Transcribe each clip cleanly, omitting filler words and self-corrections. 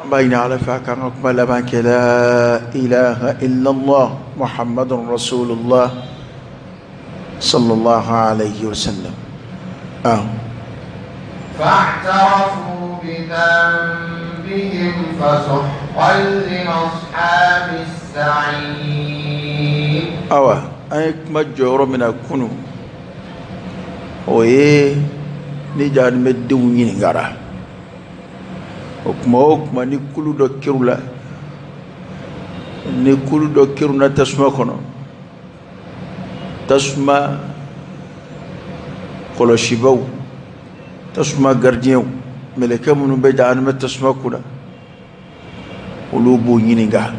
An b'a ɲini Ala fɛ a k'an ka kuma laban kɛ la ilaha illallah muhammadun rasulullah sallallahu alayhi wa sallam. فاعترفوا بذنبهم فسحقا لأصحاب السعير. Awa, an ye kuma jɔ yɔrɔ min na kunun, o ye ni jahanamɛdenw ɲininkara. O kuma o kuma, ni kulu dɔ kɛr'u la, ni kulu dɔ kɛr'u na tasuma kɔnɔ, tasuma kɔlɔsibaw, tasuma garidiɲɛw, mɛlɛkɛ minnu bɛ jahanamɛ tasuma kunna, olu b'u ɲininka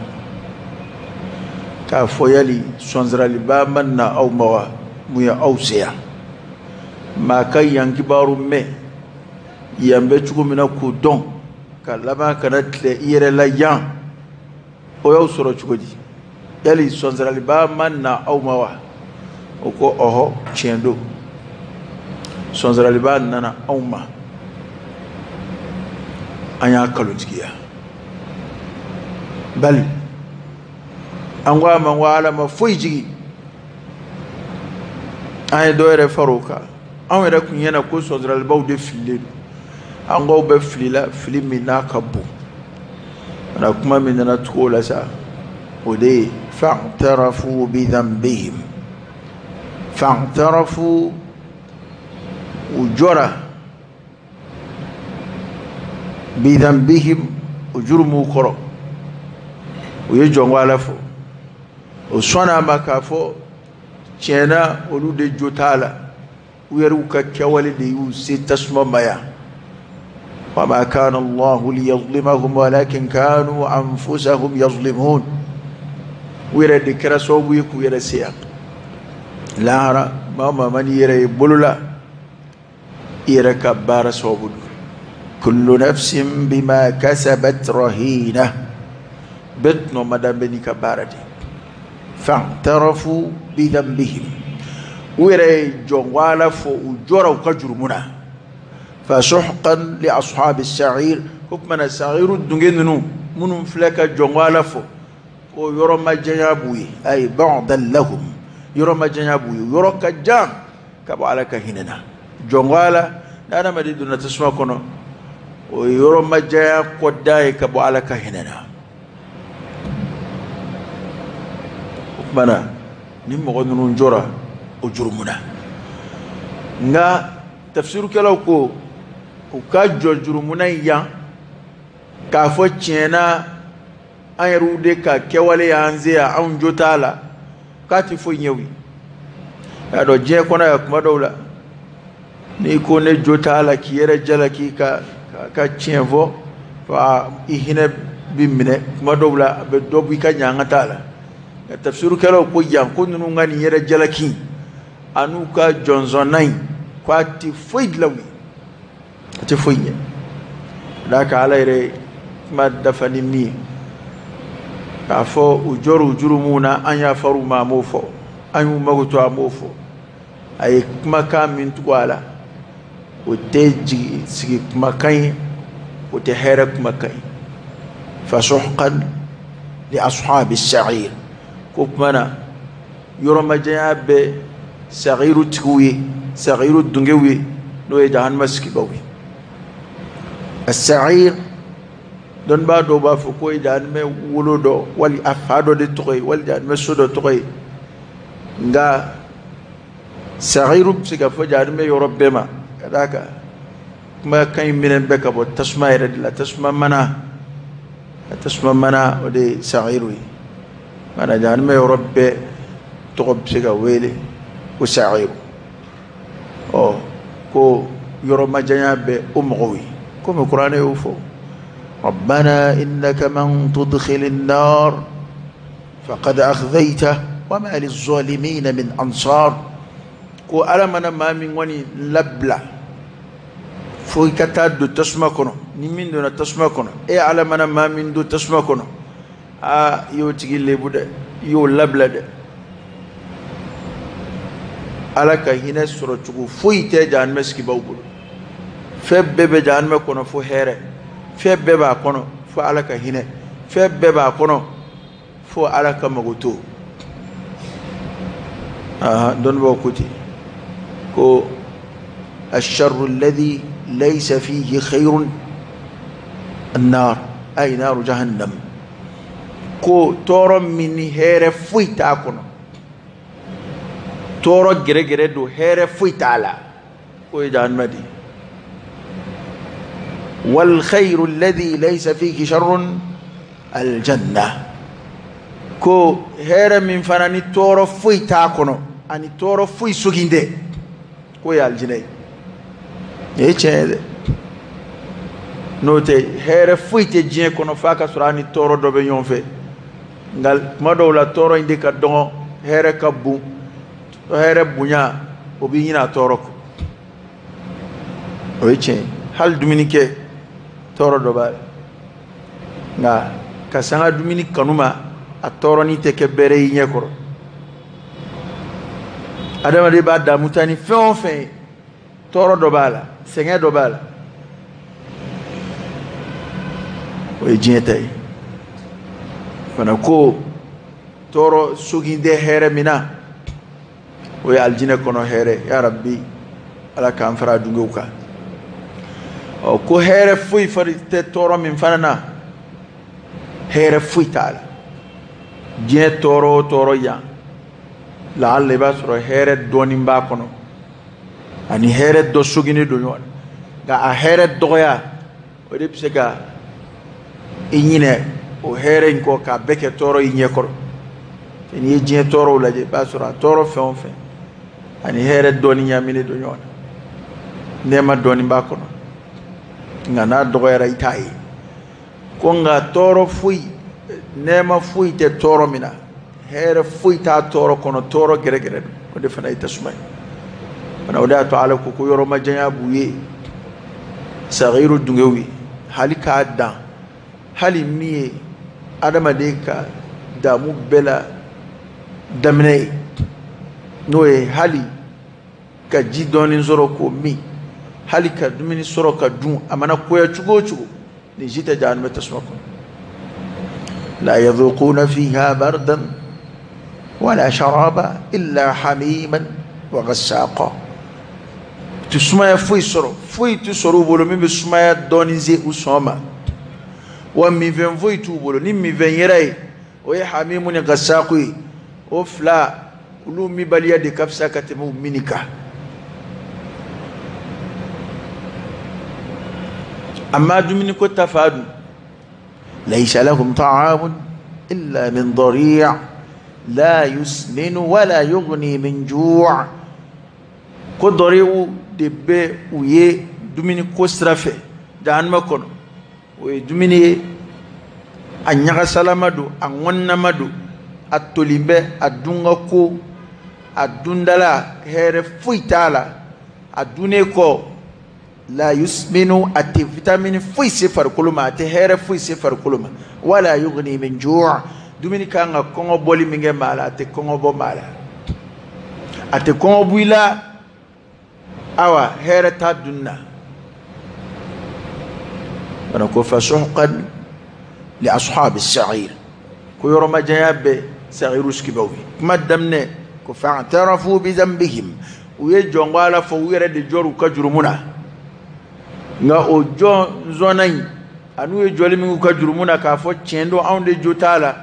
k'a fɔ: yali sɔnsiralibaa ma na aw ma wa? Mun ye aw se yan? Maa ka yan kibaru mɛn, yan bɛ cogo min na k'o dɔn, ka laban ka na tile i yɛrɛ la yan, o y'aw sɔrɔ cogo di? Yali sɔnsiralibaa ma na aw ma wa? O ko: ɔhɔ, tiɲɛ don, sɔnsiralibaa nana anw ma, an y'a kalotigiya. Bali an ko a ma ko Ala ma foyi jigi, an ye dɔ yɛrɛ far'o kan. Anw yɛrɛ kun ɲɛna ko sɔnsiralibaw de fililen don, an k'aw bɛ filila fili min n'a ka bon. Na kuma min nana tugu o la sa, o de ye fa'tarafu bi dhanbihim. Fa'tarafu, u jɔra, bi dhanbihim, o jurumuw kɔrɔ, u ye jɔnko Ala fɔ. O sɔnna a ma k'a fɔ tiɲɛna, olu de jo t'a la, u yɛrɛw ka kɛwale de y'u se tasuma ma yan. وما كان الله ليظلمهم ولكن كانوا أنفسهم يظلمون. U yɛrɛ de kɛra sababu ye k'u yɛrɛ se yan. Lahara, maa o maa man'i yɛrɛ ye bolo la, i yɛrɛ ka baara sababu don. كل نفس بما كسبت رهينة. Bɛɛ tɔnɔ mada bɛ n'i ka baara de. فاعترفوا بذنبهم, u yɛrɛ ye jɔnwala fɔ, u jɔra u ka jurumu na. فسحقا لأصحاب السعير. Ko tuma na, sa'iru dunge ninnu minnu filɛ ka jɔnwala fɔ, ko yɔrɔ ma janya b'u ye, أي بعدا لهم, yɔrɔ ma janya b'u ye, yɔrɔ ka jan ka bɔ Ala ka hinɛ na. Jɔnwala ni adamaden donna tasuma kɔnɔ, o ye yɔrɔ ma janya kɔda ye ka bɔ Ala ka hinɛ na. O tuma na, ni mɔgɔ ninnu jɔra o jurumu na, nka tafsirukɛlaw ko u ka jɔ jurumuna in yan k'a fɔ tiɲɛna, an yɛrɛw de ka kɛwale y'an se yan, anw jo t'a la, k'a tɛ foyi ɲɛ u ye. Y'a dɔn, diɲɛ kɔnɔ yan, kuma dɔw la, n'i ko ne jo t'a la, k'i yɛrɛ jalaki ka tiɲɛ fɔ, fa i hinɛ bi minɛ. Kuma dɔw la, a bɛ dɔ bɔ i ka ɲanga t'a la. Nka tafsirukɛlaw ko yan ko ninnu ka nin yɛrɛ jalaki an'u ka jɔnzɔnna in, k'a tɛ foyi dilan u ye, a tɛ foyi ɲɛ. D'a kan, Ala yɛrɛ kuma dafa ni min ye k'a fɔ u jɔr'u jurumuw na, an yafar'u ma, a m'o fɔ, an y'u mago to, a m'o fɔ. A ye kumakan min tugu a la, o tɛ jigi sigi kumakan ye, o tɛ hɛrɛ kumakan ye. فسحقا لأصحاب السعير. Ko kuma na, yɔrɔmajanya bɛ sagiru tigiw ye, sagiru dungew ye, n'o ye jahanama sigibaw ye. As-sa'ir, dɔnnibaa dɔw b'a fɔ k'o ye jahanama wolo dɔ wali a fa dɔ de tɔgɔ ye, wali jahanama so dɔ tɔgɔ ye. Nka sagiru bɛ se ka fɔ jahanama yɔrɔ bɛɛ ma, ka d'a kan kumakan in minɛ bɛ ka bɔ tasuma yɛrɛ de la. Tasuma mana, tasuma mana, o de ye sagiru ye. Mana jahanama yɔrɔ bɛɛ tɔgɔ bɛ se ka wele ko sagiru. Ɔ, ko yɔrɔ majanya bɛ o mɔgɔw ye, komi kuranɛ y'o fɔ: ربنا إنك من تدخل النار فقد أخزيته وما للظالمين من أنصار. Ko Ala mana maa min kɔni labila fo i ka taa don tasuma kɔnɔ, ni min donna tasuma kɔnɔ, e Ala mana maa min don tasuma kɔnɔ, aa, i y'o tigi lebu dɛ, i y'o labila dɛ. Ala ka hinɛ sɔrɔ cogo foyi tɛ jahanama sigibaw bolo. Fɛn bɛɛ bɛ jahanama kɔnɔ fo hɛrɛ, fɛn bɛɛ b'a kɔnɔ fo Ala ka hinɛ, fɛn bɛɛ b'a kɔnɔ fo Ala ka magoto. Dɔnnibaaw ko ten ko asharru alladhi laysa fihi khayrun annar ay naru jahannam, ko tɔɔrɔ min ni hɛrɛ foyi t'a kɔnɔ, tɔɔrɔ gɛrɛgɛrɛ don, hɛrɛ foyi t'a la, k'o ye jahannama de ye. Wal khayru alladhi laysa fihi sharrun aljanna, ko hɛrɛ min fana ni tɔɔrɔ foyi t'a kɔnɔ ani tɔɔrɔ foyi sogin tɛ, k'o ye alijinɛ ye. Nin ye tiɲɛ ye dɛ, n'o tɛ hɛrɛ foyi tɛ diɲɛ kɔnɔ f'a ka sɔrɔ a ni tɔɔrɔ dɔ bɛ ɲɔgɔn fɛ. Nka tuma dɔw la tɔɔrɔ in de ka dɔgɔ, hɛrɛ ka bon, hɛrɛ bonya o b'i ɲinɛ a tɔɔrɔ kɔ. O ye tiɲɛ ye. Hali dumuni kɛ tɔɔrɔ dɔ b'a la, nka ka sanga dumuni kanu ma, a tɔɔrɔnin tɛ kɛ bɛrɛ y'i ɲɛ kɔrɔ. Adamaden b'a damu ta ni fɛn o fɛn ye, tɔɔrɔ dɔ b'a la, sɛgɛn dɔ b'a la, o ye diɲɛ ta ye. Fana ko tɔɔrɔ sogin tɛ hɛrɛ min na, o ye alijinɛ kɔnɔ hɛrɛ. Ya Rabbi, Ala k'an fara dungew kan. Ɔ ko hɛrɛ foyi fari tɛ tɔɔrɔ min fana na, hɛrɛ foyi t'a la. Diɲɛ tɔɔrɔ o tɔɔrɔ yan, laala i b'a sɔrɔ hɛrɛ dɔɔnin b'a kɔnɔ, ani hɛrɛ dɔ soginen don ɲɔgɔn na. Nka a hɛrɛ dɔgɔya, o de bɛ se ka i ɲinɛ o hɛrɛ in kɔ k'a bɛɛ kɛ tɔɔrɔ i ɲɛ kɔrɔ. N'i ye diɲɛ tɔɔrɔw lajɛ, i b'a sɔrɔ a tɔɔrɔ fɛn o fɛn ani hɛrɛ dɔɔnin ɲaaminen don ɲɔgɔn na, nɛɛma dɔɔnin b'a kɔnɔ, nka n'a dɔgɔyara i t'a ye. Ko nka tɔɔrɔ foyi, nɛɛma foyi tɛ tɔɔrɔ min na, hɛrɛ foyi t'a tɔɔrɔ kɔnɔ, tɔɔrɔ gɛrɛgɛrɛ don, o de fana ye tasuma ye. Fana o de y'a to Ala ko ko yɔrɔ majanya b'u ye, sagiru dungew ye, hali k'a dan, hali min ye adamaden ka damu bɛɛ la daminɛ ye, n'o ye hali ka ji dɔɔnin sɔrɔ k'o min, hali ka dumuni sɔrɔ ka dun, a mana koya cogo o cogo, nin si tɛ jahanama tasuma kɔnɔ. La yadhuquna fiha bardan wala sharaba illa hamiman wa ghassaqa. Tɛ sumaya foyi sɔrɔ, foyi tɛ sɔrɔ u bolo min bɛ sumaya dɔɔnin se u sɔn ma, wa minfɛn foyi t'u bolo. Ni minfɛn yɛrɛ ye, o ye hamimu ni ghassaku ye, o fila olu minbaliya de ka fisa ka tɛmɛ u minni kan. Amma dumuni ko ta fa dun, laysa lahum ta'amun illa min dari' la yusminu wala yughni min ju'. Ko dɔriw de bɛ u ye dumuni ko sira fɛ jahanama kɔnɔ. O ye dumuni ye, a ɲagasalama don, a ŋɔninama don, a tolen bɛ, a dun ka ko, a dundala hɛrɛ foyi t'a la. A dunnen kɔ, la yusminu, a tɛ vitamini foyi se farikolo ma, a tɛ hɛrɛ foyi se farikolo ma. Wala yughni min ju', dumuni kan ka kɔngɔ bɔli min kɛ maa la, a tɛ kɔngɔ bɔ maa la, a tɛ kɔngɔ bɔ i la, awa hɛrɛ t'a dun na. Bana ko fasuhqan li ashabi sa'ir, ko yɔrɔ majanya bɛ sa'iru sigibaw ye. Kuma daminɛ ko fa'tarafu bi dhanbihim, u ye jɔn ko Ala fɔ, u yɛrɛ de jɔr'u ka jurumu na. Nka o jɔn zɔnna in, an'u ye jɔli min k'u ka jurumu na k'a fɔ tiɲɛ don, anw de jo t'a la,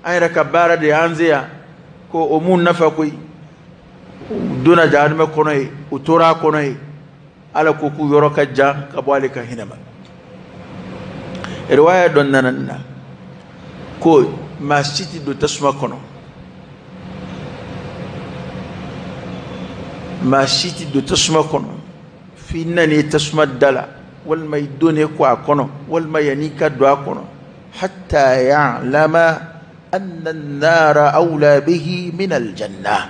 an yɛrɛ ka baara de y'an se yan, ko o mun nafa koyi. U donna jahanama kɔnɔ yen, u tora a kɔnɔ yen. Ala ko k'u yɔrɔ ka jan ka bɔ ale ka hinɛ ma. Riwaya dɔ nana nin na ko maa si tɛ don tasuma kɔnɔ, maa si tɛ don tasuma kɔnɔ f'i nan'i tasuma da la, walima i donnen kɔ a kɔnɔ, walima yanni i ka don a kɔnɔ, hatta ya'lama anna an-nara awla bihi min al-janna.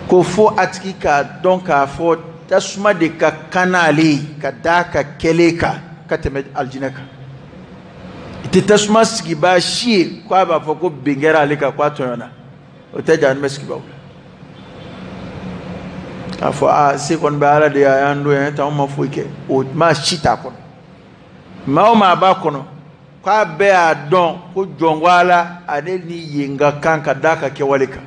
Ko fo a tigi k'a dɔn k'a fɔ tasuma de ka kan n'ale ye ka d'a ka kɛlen kan ka tɛmɛ alijinɛ kan. I tɛ tasuma sigibaa si ye k'a b'a fɔ ko bin kɛra ale kan k'a tɔɲɔna, o tɛ jahanama sigibaaw la. K'a fɔ a se kɔni bɛ Ala de ye, a y'an don yan, anw ma foyi kɛ, o maa si t'a kɔnɔ. Maa o maa b'a kɔnɔ k'a bɛɛ y'a dɔn ko jɔnko Ala, ale ni yen ka kan ka d'a ka kɛwale kan.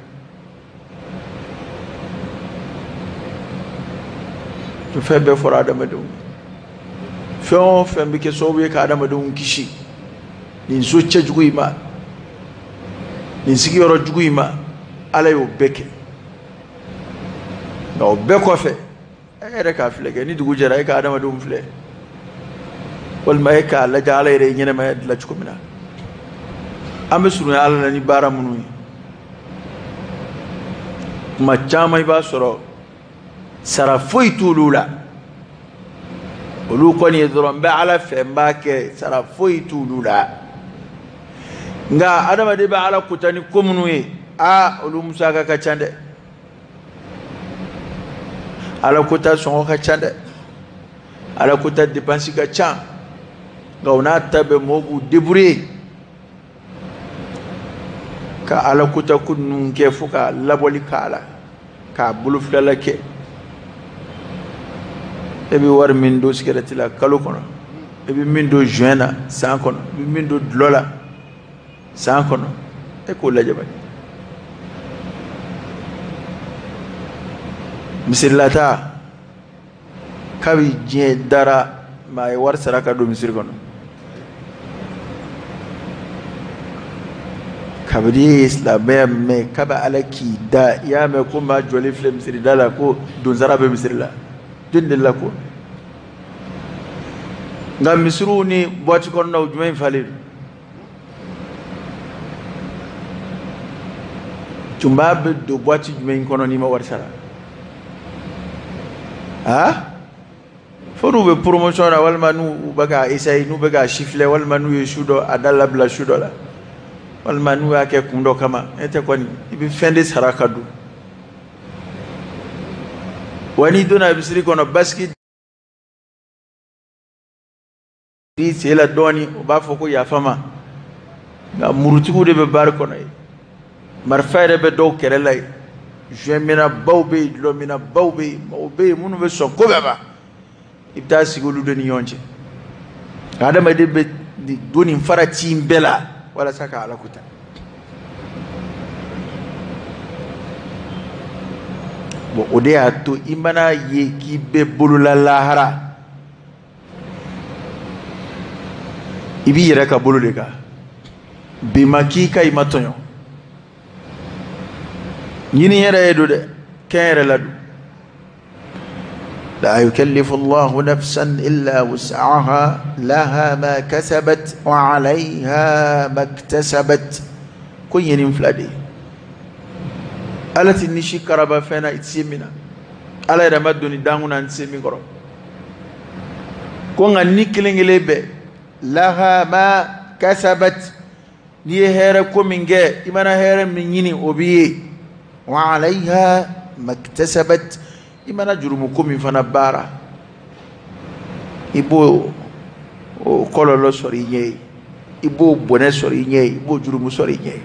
Fɛn bɛɛ fɔra adamadenw, fɛn o fɛn bɛ kɛ sababu ye ka adamadenw kisi nin so cɛjugu in ma, nin sigiyɔrɔ jugu in ma, Ala y'o bɛɛ kɛ. Nka o bɛɛ kɔfɛ, e yɛrɛ k'a filɛ kɛ, ni dugu jɛra, e ka adamadenw filɛ, walima e k'a lajɛ Ala yɛrɛ ye ɲɛnamaya dilan cogo min na, an bɛ surunya Ala la ni baara minnu ye. Tuma caman i b'a sɔrɔ sara foyi t'olu la, olu kɔni ye dɔrɔn n bɛ Ala fɛ, n b'a kɛ, sara foyi t'olu la. Nka adamaden bɛ Ala kota ni ko minnu ye, aa, olu musaka ka ca dɛ, Ala kota sɔngɔ ka ca dɛ, Ala kota dépense ka ca. Nka o n'a ta bɛɛ, mɔgɔw b'u débrouiller ka Ala kota ko ninnu kɛ fo ka labɔli k'a la, k'a bolo filala kɛ. E bɛ wari min don sigɛrɛti la kalo kɔnɔ, e bɛ min don joint na san kɔnɔ, e bɛ min don dɔlɔ la san kɔnɔ, e k'o lajɛ bani. Misirilata, kabi diɲɛ dara, maa ye wari sara ka don misiri kɔnɔ? Kabini e ye silamɛya mɛn, kabi Ala k'i da, i y'a mɛn ko maa jɔlen filɛ misiri da la ko donsara bɛ misiri la? Jɔni delila ko? Nka misiriw ni boîte kɔnɔnaw, jumɛn falen don? Tunba bɛ don boîte jumɛn kɔnɔ n'i ma wari sara? Aa, fo n'u bɛ promotion na, walima n'u bɛ k'a essayer, n'u bɛ k'a siffler, walima n'u ye su dɔ a da labila su dɔ la, walima n'u y'a kɛ kun dɔ kama. E tɛ kɔni, i bɛ fɛn de sara ka don. Wa n'i donna misiri kɔnɔ, basigi i sen la dɔɔni, o b'a fɔ ko yafa ma. Nka murutigiw de bɛ bari kɔnɔ yen, marifa yɛrɛ bɛ dɔw kɛrɛ la yen, joint minnabaw bɛ yen, dɔlɔ minnabaw bɛ yen, mɔgɔw bɛ yen minnu bɛ sɔn ko bɛɛ ma. I bɛ taa sigi olu de ni ɲɔgɔn cɛ. Nka adamaden bɛ don nin farati in bɛɛ la walasa ka Ala kota. Bon, o de y'a to i mana ye k'i bɛ bolola lahara, i b'i yɛrɛ ka bolo de kan. Bi ma k'i ka, i ma tɔɲɔ ɲini yɛrɛ ye don dɛ, kɛn yɛrɛ la don. لا يكلف الله نفسا إلا وسعها لها ما كسبت وعليها ما اكتسبت. Ko ɲini fila de ye. Ala ti ni si karaba fɛn na i tɛ se min na, Ala yɛrɛ ma doni dankun na n tɛ se min kɔrɔ. Ko nka ni kelen kelen bɛɛ, لها ما كسبت, n'i ye hɛrɛ ko min kɛ, i mana hɛrɛ min ɲini, o b'i ye. وعليها ما اكتسبت, i mana jurumu ko min fana baara, i b'o o kɔlɔlɔ sɔrɔ i ɲɛ ye, i b'o bɔnɛ sɔrɔ i ɲɛ ye, i b'o jurumu sɔrɔ i ɲɛ ye.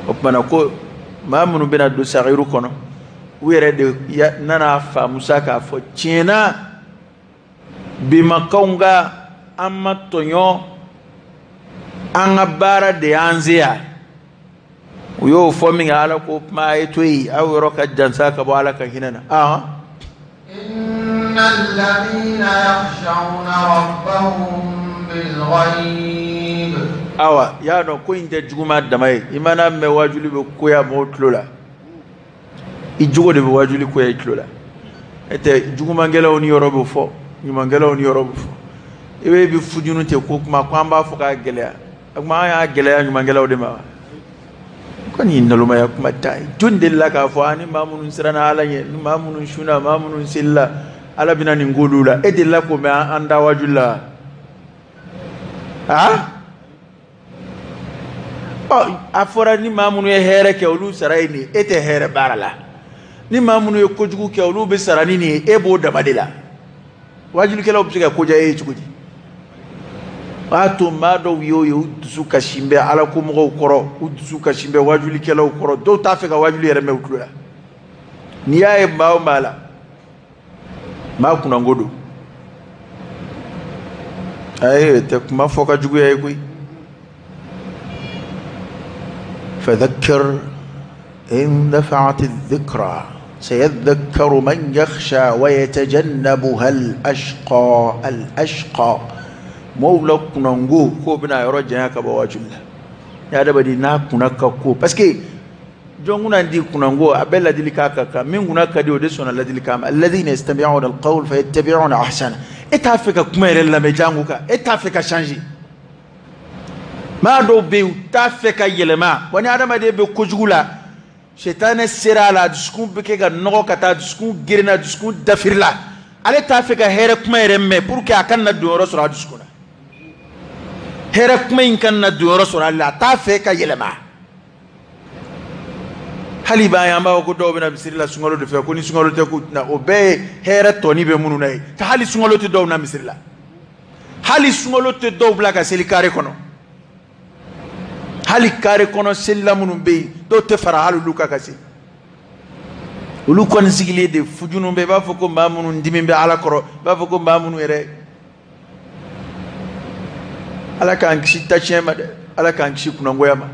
O tuma na, ko maa minnu bɛna don sagiru kɔnɔ, u yɛrɛ de nana faamu sa k'a fɔ tiɲɛna, bɛnbakaw ka an ma tɔɲɔ, an ka baara de y'an se yan. U y'o fɔ min kɛ, Ala ko kuma a ye to yen, aw yɔrɔ ka jan sa ka bɔ Ala ka hinɛ na. Ahan. إن الذين يخشون ربهم بالغيب Awa, y'a dɔn ko in tɛ juguman dama ye. I mana mɛn wajuli bɛ koya mɔgɔw tulo la, i jogo de bɛ wajuli koya i tulo la. E tɛ jugumankɛlaw ni yɔrɔ bɛ fɔ, ɲumankɛlaw ni yɔrɔ bɛ fɔ. I bɛ bi fujunu ten ko kuma ko an b'a fɔ k'a gɛlɛya. O kuma an y'a gɛlɛya ɲumankɛlaw de ma wa? Ko nin ye nalomaya kuma ta ye. Jɔn delila k'a fɔ ani maa minnu siranna Ala ɲɛ, ni maa minnu sunna, maa minnu selila, Ala bɛna nin k'olu la? E delila k'o mɛn an da wajuli la wa? Ɔ, a fɔra ni maa minnu ye hɛrɛ kɛ, olu sara ye nin ye, e tɛ hɛrɛ baara la. Ni maa minnu ye kojugu kɛ, olu bɛ sara ni nin ye, e b'o dama de la. Wajulikɛlaw bɛ se ka ko diya e ye cogo di? O y'a to maa dɔw ye o ye, u dusu kasi bɛ Ala ko mɔgɔw kɔrɔ, u dusu kasi bɛ wajulikɛlaw kɔrɔ. Dɔw t'a fɛ ka wajuli yɛrɛ mɛn u tulo la. N'i y'a ye maa o maa la, maa kunnango don. Ayi, tɛ kuma fɔ ka juguya ye koyi. Fadhakkir in nafa'ati dhikra sayadhakkaru man yakhsha wa yatajannabuha al-ashqa al-ashqa. Mɔɔw la kunnango k'o bɛna yɔrɔ janya ka bɔ waajuli la. Ni adamaden n'a kunna ka ko, parce que jɔn kunna di kunnango a bɛɛ ladilikan ka kan, min kunna ka di o de sɔnna ladilikan ma. Alladhina yastami'una al-qawl fayattabi'una ahsana. E t'a fɛ ka kuma yɛrɛ lamɛn jango kan, e t'a fɛ ka changer. Maa dɔw bɛ yen u t'a fɛ ka yɛlɛma. Wa ni adamaden bɛ kojugu la, sɛtanɛ sera a la, a dusukun bɛ kɛ ka nɔgɔ ka taa, dusukun gerenna, dusukun dafirila. Ale t'a fɛ ka hɛrɛ kuma yɛrɛ mɛn pour que a kana na donyɔrɔ sɔrɔ a dusukun na. Hɛrɛ kuma in kana na donyɔrɔ sɔrɔ ale la, a t'a fɛ ka yɛlɛma. Hali b'a ye an b'a fɔ ko dɔw bɛna misiri la sunkalo de fɛ, ko ni sunkalo tɛ k'u tɛna. O bɛɛ ye hɛrɛ tɔni bɛ minnu na ye. Hali sunkalo tɛ dɔw na misiri la, hali sunkalo tɛ dɔw bila ka seli kare kɔnɔ, hali kare kɔnɔ selila minnu bɛ yen dɔw tɛ fara hali olu kan ka seli. Olu kɔni sigilen de fujunu bɛ, i b'a fɔ ko maa minnu dimi bɛ Ala kɔrɔ, i b'a fɔ ko maa minnu yɛrɛ. Ala k'an kisi taciyɛn ma dɛ, Ala k'an kisi kunnangoya ma.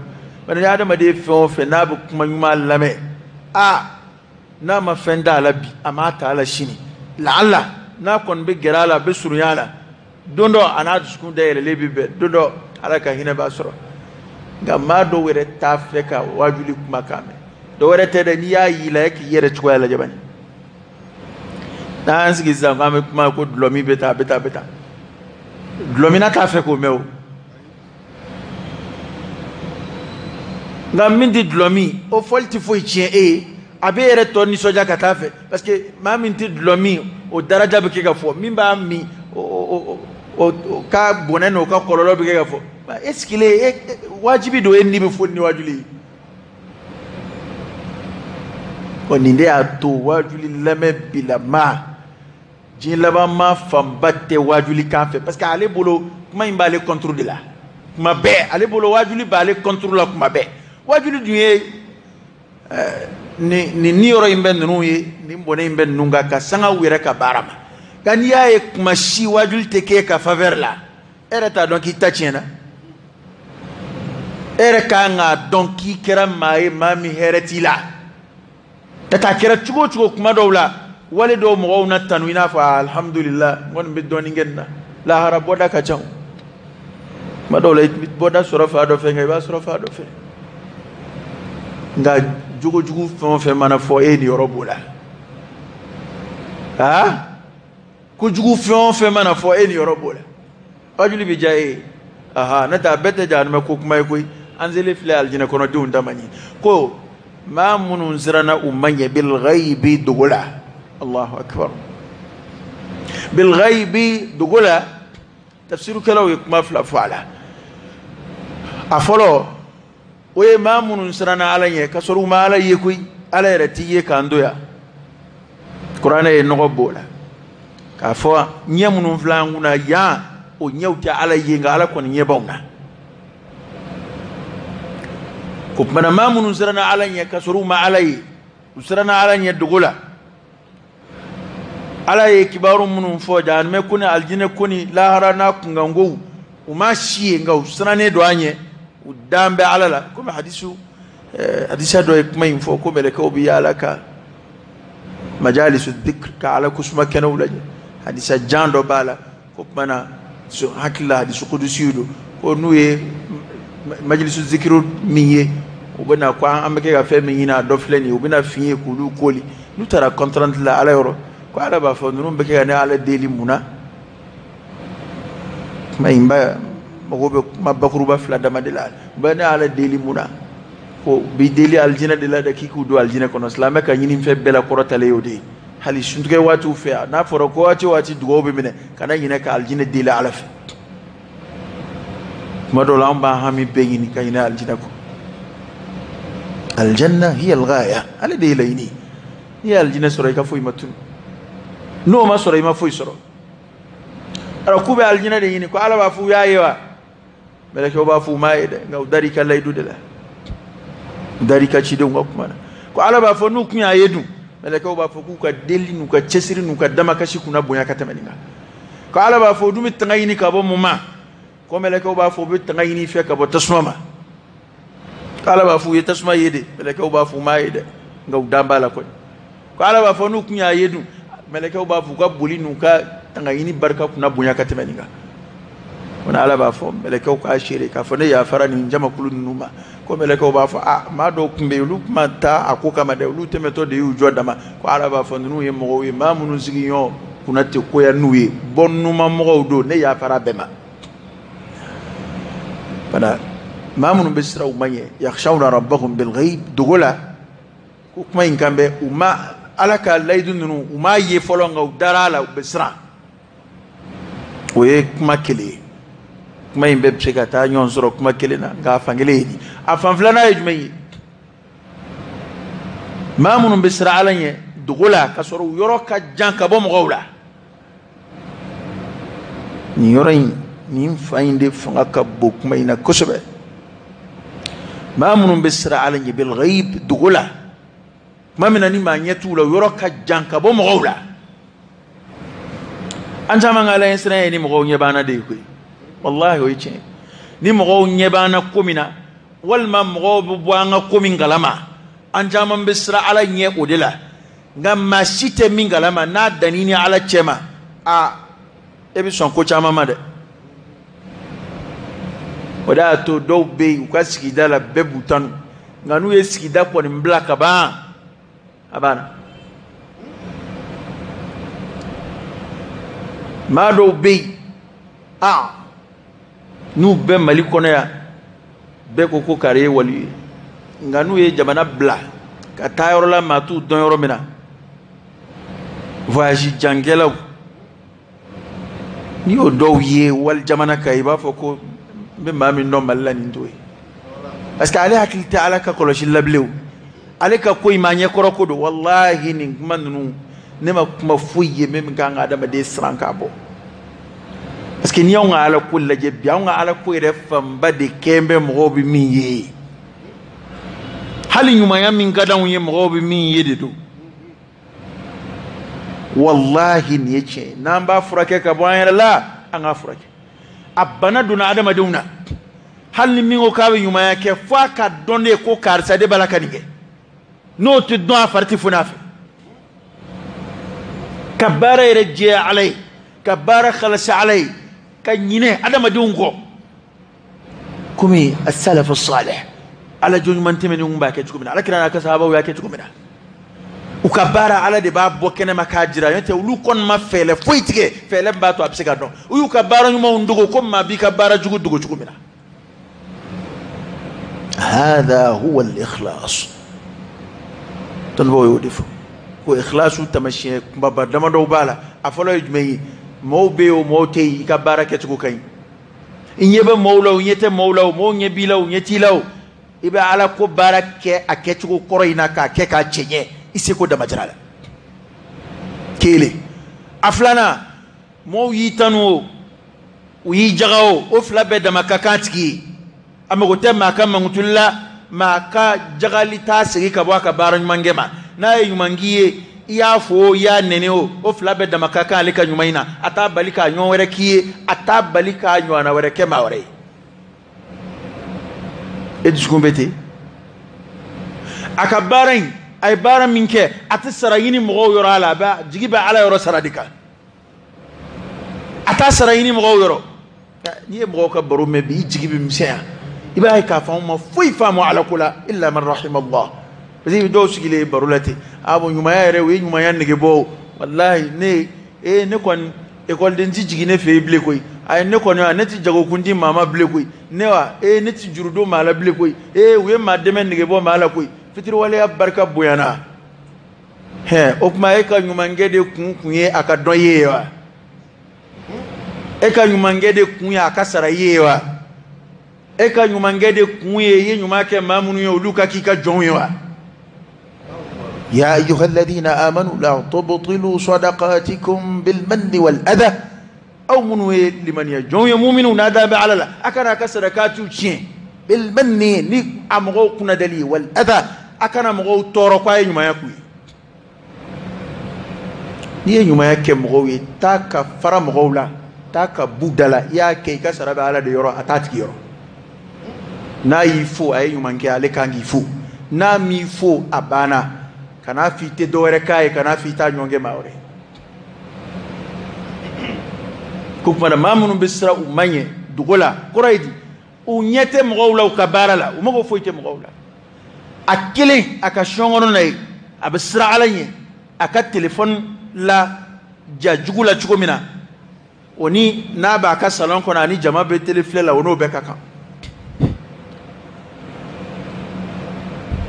Bari ni adamaden fɛn o fɛn n'a bɛ kuma ɲuman lamɛn, aa n'a ma fɛn t'a la bi, a m'a t'a la sini, laala n'a kɔni bɛ gɛrɛ a la, a bɛ surunya a la, don dɔ a n'a dusukun dayɛlɛlen bɛ bɛn, don dɔ Ala ka hinɛ b'a sɔrɔ. Nka maa dɔw yɛrɛ t'a fɛ ka waajuli kumakan mɛn. Dɔ wɛrɛ tɛ dɛ, n'i y'a y'i la e k'i yɛrɛ cogoya lajɛ bani. N'an sigi sisan k'an bɛ kuma ko dulɔmin bɛ taa, a bɛ taa, a bɛ taa, dulɔminna t'a fɛ k'o mɛn o. Nka min tɛ dulɔ min, o fɔli tɛ foyi tiɲɛ e ye, a bɛ yɛrɛ tɔ nisɔndiya ka taa fɛ, parce que maa min tɛ dulɔ min, o daraja bɛ kɛ ka fɔ, min b'a min, o ka bɔnɛ n'o ka kɔlɔlɔ bɛ kɛ ka fɔ. E sigilen, e wajibi don e ni bɛ fɔ ni waajuli ye. Ɔ nin de y'a to waajuli lamɛn bilama diɲɛ laban maa fanba tɛ waajuli kan fɛ, parce que ale bolo kuma in b'ale contre de la kuma bɛɛ, ale bolo waajuli b'ale contre la kuma bɛɛ. Waajuli dun ye nin niyɔrɔ in bɛ ninnu ye, nin bɔnɛ in bɛ ninnu kan, ka sanga u yɛrɛ ka baara ma. Nka n'i y'a ye kuma si waajuli tɛ k'e ka faveur la, e yɛrɛ t'a dɔn k'i ta tiɲɛna. E yɛrɛ kan k'a dɔn k'i kɛra maa ye, maa min hɛrɛ t'i la. Ka taa kɛra cogo o cogo kuma dɔw la, wale dɔw mɔgɔw na tanu i n'a fɔ alhamdulillah n kɔni bɛ dɔɔnin kɛ nin na, lahara bɔda ka ca. Kuma dɔw la i bɛ bɔda sɔrɔ fa dɔ fɛ, nka i b'a sɔrɔ fa dɔ fɛ. Nka jogojugu fɛn o fɛn mana fɔ e niyɔrɔ b'o la, aa kojugu fɛn o fɛn mana fɔ e niyɔrɔ b'o la, waajuli bɛ diya e ye. Aha, n'o tɛ a bɛɛ tɛ jahanama ko kuma ye koyi. An selen filɛ alijinɛ kɔnɔdenw dama ye ko maa minnu siranna u ma ɲɛ bil ghaibi dogo la. Allahu akbar. Bil ghaibi dogo la, tafsirukɛlaw ye kuma fila fɔ a la. A fɔlɔ, o ye maa minnu siranna Ala ɲɛ ka sɔrɔ u ma Ala ye koyi, Ala yɛrɛ t'i ye k'an to yan. Kuranɛ ye nɔgɔ b'o la k'a fɔ ɲɛ minnu filɛ an kunna yan, o ɲɛw tɛ Ala ye, nka Ala kɔni ɲɛ b'anw na. Ko kumana maa minnu siranna Ala ɲɛ ka sɔrɔ u ma Ala ye, u siranna Ala ɲɛ dogo la. Ala ye kibaru minnu fɔ jahanamɛ ko ni alijinɛ ko ni lahara n'a kunkankow, u ma si ye, nka u sirannen don an ɲɛ, u dan bɛ Ala la. Komi hadisa dɔ ye kuma in fɔ ko mɛlɛkɛw bɛ yaala ka majalisu dhikr, ka Ala kusuma kɛnɛw lajɛ. Hadisa jan dɔ b'a la ko kumana hakili la hadisu kudusi don, ko n'u ye majalisu zikiru min ye, u bɛna ko an bɛ kɛ ka fɛn min ɲini a dɔ filɛ nin ye, u bɛna fin ye k'olu koli. N'u taara kɔntrante la Ala yɔrɔ, ko Ala b'a fɔ ninnu bɛ kɛ ka ne Ala deli mun na? Kuma in ba mago bɛ kuma bakuruba fila dama de la. U bɛ ne Ala deli mun na? Ko bi deli alijinɛ de la dɛ, k'i k'u don alijinɛ kɔnɔ. Silamɛ ka ɲini fɛn bɛɛ la kɔrɔtalen y'o de ye. Hali suntigɛ waatiw fɛ yan, n'a fɔra ko waati o waati dugawu bɛ minɛ, kana ɲinɛ ka alijinɛ deli Ala fɛ. Kuma dɔw la an b'an hami bɛɛ ɲini ka ɲinɛ alijinɛ kɔ. Aljanna hiya alghaya, ale de ye laɲini. N'i ye alijinɛ sɔrɔ, i ka foyi ma tunu. N'o ma sɔrɔ, i ma foyi sɔrɔ. Alors k'u bɛ alijinɛ de ɲini, ko Ala b'a fɔ u y'a ye wa? Mɛlɛkɛw b'a fɔ u m'a ye dɛ, nka u dar'i ka layidu de la, u dar'i ka cidenw ka kuma na. Ko Ala b'a fɔ n'u kun y'a ye dun? Mɛlɛkɛw b'a fɔ k'u ka deli n'u ka cɛsiri n'u ka damakasi kunna bonya ka tɛmɛ nin kan. Ko Ala b'a fɔ u dun bɛ tanga ɲini ka bɔ mun ma? Ko mɛlɛkɛw b'a fɔ u bɛ tanga ɲini fɛ ka bɔ tasuma ma. Ko Ala b'a fɔ u ye tasuma ye de, mɛlɛkɛw b'a fɔ u m'a ye dɛ, nka u dan b'a la kɔni. Ko Ala b'a fɔ n'u tun y'a ye dun, mɛlɛkɛw b'a fɔ u ka boli n'u ka tanga ɲini barika kunna bonya ka tɛmɛ nin kan. Ko Ala b'a fɔ mɛlɛkɛw k'a seere k'a fɔ ne yafara nin jamakulu ninnu ma. Ko mɛlɛkɛw b'a fɔ a maa dɔw tun bɛ yen, olu tun ma taa a ko kama dɛ, olu tɛmɛtɔ de y'u jɔ dama. Ko Ala b'a fɔ ninnu ye mɔgɔw ye, maa minnu sigiɲɔgɔn kunna tɛ koya n'u ye, bɔ numan mɔgɔw don, ne yafara bɛɛ ma. Bana maa minnu bɛ siran u ma ɲɛ, yakhshawna rabbahum bilghayb, dogo la, ko kuma in kan bɛ u ma Ala ka layidu ninnu u m'a ye fɔlɔ, nka u dara a la, u bɛ siran. O ye kuma kelen ye. Kuma in bɛɛ bɛ se ka taa ɲɔgɔn sɔrɔ kuma kelen na, nka a fan kelen ye nin. A fan filanan ye jumɛn ye? Maa minnu bɛ siran Ala ɲɛ dogo la, ka sɔrɔ u yɔrɔ ka jan ka bɔ mɔgɔw la. Nin yɔrɔ in, nin fan in de fanga ka bon kuma in na kosɛbɛ. Maa minnu bɛ siran Ala ɲɛ bilghayb, dogo la, tuma min na ni maa ɲɛ t'u la, u yɔrɔ ka jan ka bɔ mɔgɔw la. An caman ka Ala ɲɛsiran ye ni mɔgɔw ɲɛ b'an na de ye koyi. Wallahi o ye tiɲɛ ye. Ni mɔgɔw ɲɛ b'an na ko min na, walima mɔgɔw bɛ bɔ an ka ko min kalama, an caman bɛ siran Ala ɲɛ o de la. Nka maa si tɛ min kalama n'a danni ni Ala cɛ ma, a e bɛ sɔn ko caman ma dɛ. O de y'a to dɔw bɛ yen, u ka sigida la bɛɛ b'u tanu, nka n'u ye sigida kɔni bila ka ban, a banna. Maa dɔw bɛ yen, a n'u bɛ Mali kɔnɔ yan, bɛɛ ko ko kari ye wali ye, nka n'u ye jamana bila ka taa yɔrɔ la, maa t'u dɔn yɔrɔ min na, voyage jankɛlaw, n'i y'o dɔw ye wali jamana kan, i b'a fɔ ko n bɛ maa min dɔn Mali la nin t'o ye. Parce que ale hakili tɛ Ala ka kɔlɔsili la bilen o. Ale ka ko in maa ɲɛkɔrɔ ko don. Walahi nin kuma ninnu, ne ma kuma foyi ye min kan ka adamaden siran k'a bɔ. Parce que n'i y'anw ka Ala ko lajɛ bi, anw ka Ala ko yɛrɛ fanba de kɛn bɛ mɔgɔw bɛ min ye. Hali ɲumanya min ka d'anw ye, mɔgɔw bɛ min ye de don. Wallahi nin ye tiɲɛ ye. N'an b'a furakɛ ka bɔ an yɛrɛ la, an k'a furakɛ. A bana donna adamadenw na. Hali ni min ko k'a bɛ ɲumanya kɛ, f'a ka dɔn de ko karisa de b'a la ka nin kɛ. N'o tɛ dɔn, a fari tɛ foni a fɛ. Ka baara yɛrɛ jɛya Ala ye, ka baara kalasi Ala ye, ka ɲinɛ adamadenw kɔ. Komi as-salafu salih, Ala jɔn ɲuman tɛmɛnenw b'a kɛ cogo min na, Ala kira n'a ka sahabaw y'a kɛ cogo min na. U ka baara Ala de b'a bɔ kɛnɛma k'a jira, n'o tɛ olu kɔni ma fɛɛrɛ foyi tigɛ, fɛɛrɛ min b'a to a bɛ se ka dɔn. U y'u ka baara ɲumanw dogo ko maa b'i ka baara jugu dogo cogo min na. Hadha huwa al-ikhlas. Dɔnnibaaw y'o de fɔ ko ikhlasu taamasiyɛn kunbaba damadɔw b'a la. A fɔlɔ ye jumɛn ye? Mɔgɔw bɛ yen o, mɔgɔw tɛ yen, i ka baara kɛcogo ka ɲi. I ɲɛ bɛ mɔgɔw la o, ɲɛ tɛ mɔgɔw la o, mɔgɔw ɲɛ b'i la o, ɲɛ t'i la o, i bɛ Ala ko baara kɛ a kɛcogo kɔrɔ in na k'a kɛ k'a cɛɲɛ, i seko damajira la. Kelen. A filanan, mɔgɔw y'i tanu o, u y'i jaga o, o fila bɛɛ dama ka kan tigi ye. A mago tɛ maa ka mankutuli la, maa ka jagali t'a segin ka bɔ a ka baara ɲumankɛ ma. N'a ye ɲuman k'i ye, i y'a fo o, i y'a nɛni o, o fila bɛɛ dama ka kan ale ka ɲuman in na. A t'a bali k'a ɲɔgɔn wɛrɛ k'i ye, a t'a bali k'a ɲɔgɔnna wɛrɛ kɛ maa wɛrɛ ye. E dusukun bɛ ten. A ka baara in, a ye baara min kɛ, a tɛ sara ɲini mɔgɔw yɔrɔ a la, a bɛ jigi bɛ Ala yɔrɔ sara de kan. A t'a sara ɲini mɔgɔw yɔrɔ. N'i ye mɔgɔw ka baro mɛn bi, i jigi bɛ misɛnya. I b'a ye k'a fɔ anw ma foyi faamu Ala ko la, illa man rahima Allah. Parce que dɔw sigilen baro la ten, a bon ɲumanya yɛrɛ, o ye ɲumanya nege bɔ o. Walahi ne kɔni ekɔliden ti jigin ne fɛ yen bilen koyi. Ayi ne kɔni, ne ti jagokun di maa ma bilen koyi. Ne wa, ne ti juru don maa la bilen koyi. U ye maa dɛmɛ nege bɔ maa la koyi. Fitiriwaleya barika bonyana. Hɛn, o tuma e ka ɲumankɛ de kun ye a ka dɔn ye wa? E ka ɲumankɛ de kun ye a ka sara ye wa? E ka ɲumankɛ de kun ye i ye ɲuman kɛ maa minnu ye, olu ka k'i ka jɔnw ye wa? Ya ayyuha alladhina amanu la tubtilu sadaqatikum bil manni wal adha. Aw minnu ye limaniya jɔnw ye, muminw n'a da bɛ Ala la, a kana a ka sadakatiw tiɲɛ bil manni, ni a mɔgɔw kunnadali ye, wal adha, a kana mɔgɔw tɔɔrɔ k'a ye ɲumanya k'u ye. N'i ye ɲumanya kɛ mɔgɔw ye, taa ka fara mɔgɔw la, taa ka b'u da la, i y'a kɛ, i ka sara bɛ Ala de yɔrɔ, a t'a tigi yɔrɔ. N'a y'i fo, a ye ɲuman kɛ, ale kan k'i fo. N'a m'i fo, a banna. Kan'a f'i tɛ dɔ wɛrɛ k'a ye, kan'a f'i t'a ɲɔgɔn kɛ maa wɛrɛ. Ko tuma na maa minnu bɛ siran u ma ɲɛ dogo la, kɔrɔ ye di? U ɲɛ tɛ mɔgɔw la u ka baara la, u mago foyi tɛ mɔgɔw la. A kelen a ka sɔn kɔnɔ na ye, a bɛ siran Ala ɲɛ, a ka telefɔni la ja jugu la cogo min na, o ni n'a b'a ka salon kɔnɔ ani jama bɛ tele filɛ la, o n'o bɛɛ ka kan.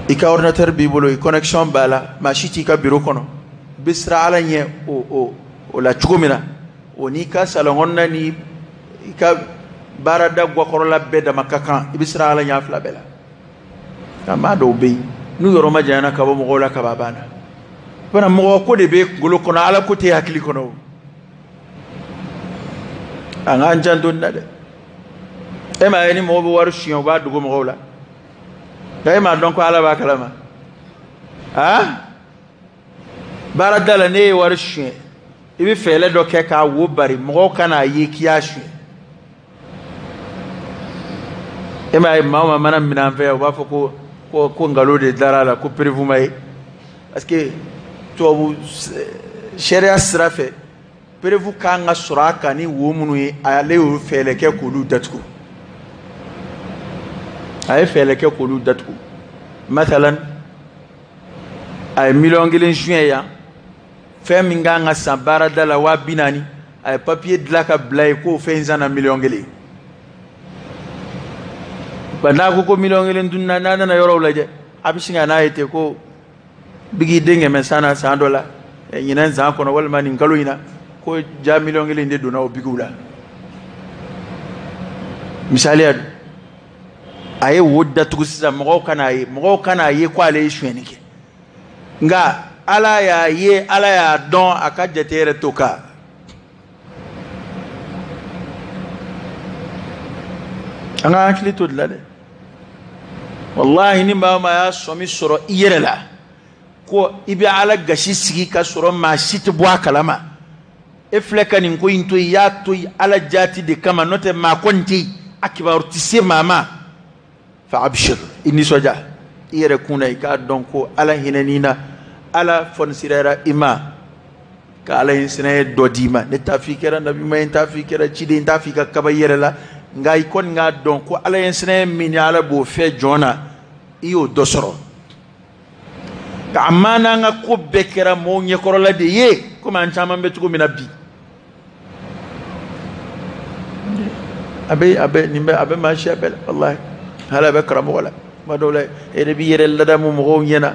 I ka ordinateur b'i bolo, i connexion b'a la, maa si t'i ka bureau kɔnɔ, i bɛ siran Ala ɲɛ o la cogo min na, o n'i ka salon kɔnɔna ni i ka baarada gakɔrɔla bɛɛ dama ka kan, i bɛ siran Ala ɲɛ a fila bɛɛ la. Nka maa dɔw bɛ yen, n'u yɔrɔ ma janyana ka bɔ mɔgɔw la ka ban, a banna. Fana mɔgɔ ko de bɛ kunkolo kɔnɔ, Ala ko tɛ hakili kɔnɔ o. An k'an janto nin na dɛ. E m'a ye ni mɔgɔw bɛ wari suɲɛ, u b'a dogo mɔgɔw la, nka e m'a dɔn ko Ala b'a kalama. Aa, baarada la, n'e ye wari suɲɛ, i bɛ fɛɛrɛ dɔ kɛ k'a wo bari, mɔgɔw kan'a ye k'i y'a suɲɛ. E m'a ye maa o maa mana minɛ an fɛ yan, u b'a fɔ ko nkalon de dara a la, ko preuve ma ye. Parce que tubabu sariya sira fɛ, preuve kan ka sɔrɔ a kan ni wo minnu ye, ale y'o fɛɛrɛ kɛ k'olu datugu. A ye fɛɛrɛ kɛ k'olu datugu. Masalan, a ye 1,000,000 suɲɛ yan, fɛn min kan ka san baarada la 40,000, a ye papiye dilan ka bila yen k'o fɛn in sanna 1,000,000. Ba n'a ko 1,000,000 dunna, n'a nana yɔrɔw lajɛ, a bɛ sin ka n'a ye ten ko bigi den 100 sanna san dɔ la, ɲinɛn san kɔnɔ walima nin kalo in na, ko ja 1,000,000 de donna o bigiw la. Misaliya don, a ye wo datugu sisan, mɔgɔw kan'a ye, mɔgɔw kan'a ye ko ale ye sonyɛni kɛ. Nka Ala y'a ye, Ala y'a dɔn, a ka jate yɛrɛ to kan. An ka hakili to de la dɛ. Walahi, ni maa o maa y'a sɔmi sɔrɔ i yɛrɛ la ko i bɛ Ala gasi sigi ka sɔrɔ maa si tɛ bɔ a kalama, e filɛ ka nin ko in to yen, i y'a to yen Ala jaati de kama, n'o tɛ maa kɔni tɛ yen, a kibaru tɛ se maa ma. Fa abshir, i nisɔndiya i yɛrɛ kun na, i k'a dɔn ko Ala hinɛn'i na, Ala fɔnisirayara i ma, ka Ala ye sinaya dɔ d'i ma. Ne t'a f'i kɛra nabi ɲuman ye, n t'a f'i kɛra ciden, n t'a f'i ka kaba i yɛrɛ la, nka i kɔni k'a dɔn ko Ala ye sinaya min ni Ala b'o fɛ jɔn na, i y'o dɔ sɔrɔ. Nka a ma n'an ka ko bɛɛ kɛra mɔgɔw ɲɛkɔrɔla de ye, komi an caman bɛ cogo min na bi. A bɛ, a bɛ, nin bɛ, a bɛ maa siya bɛɛ la, walahi. Hali a bɛ karamɔgɔ la. Kuma dɔw la, e yɛrɛ b'i yɛrɛ ladamu mɔgɔw ɲɛna.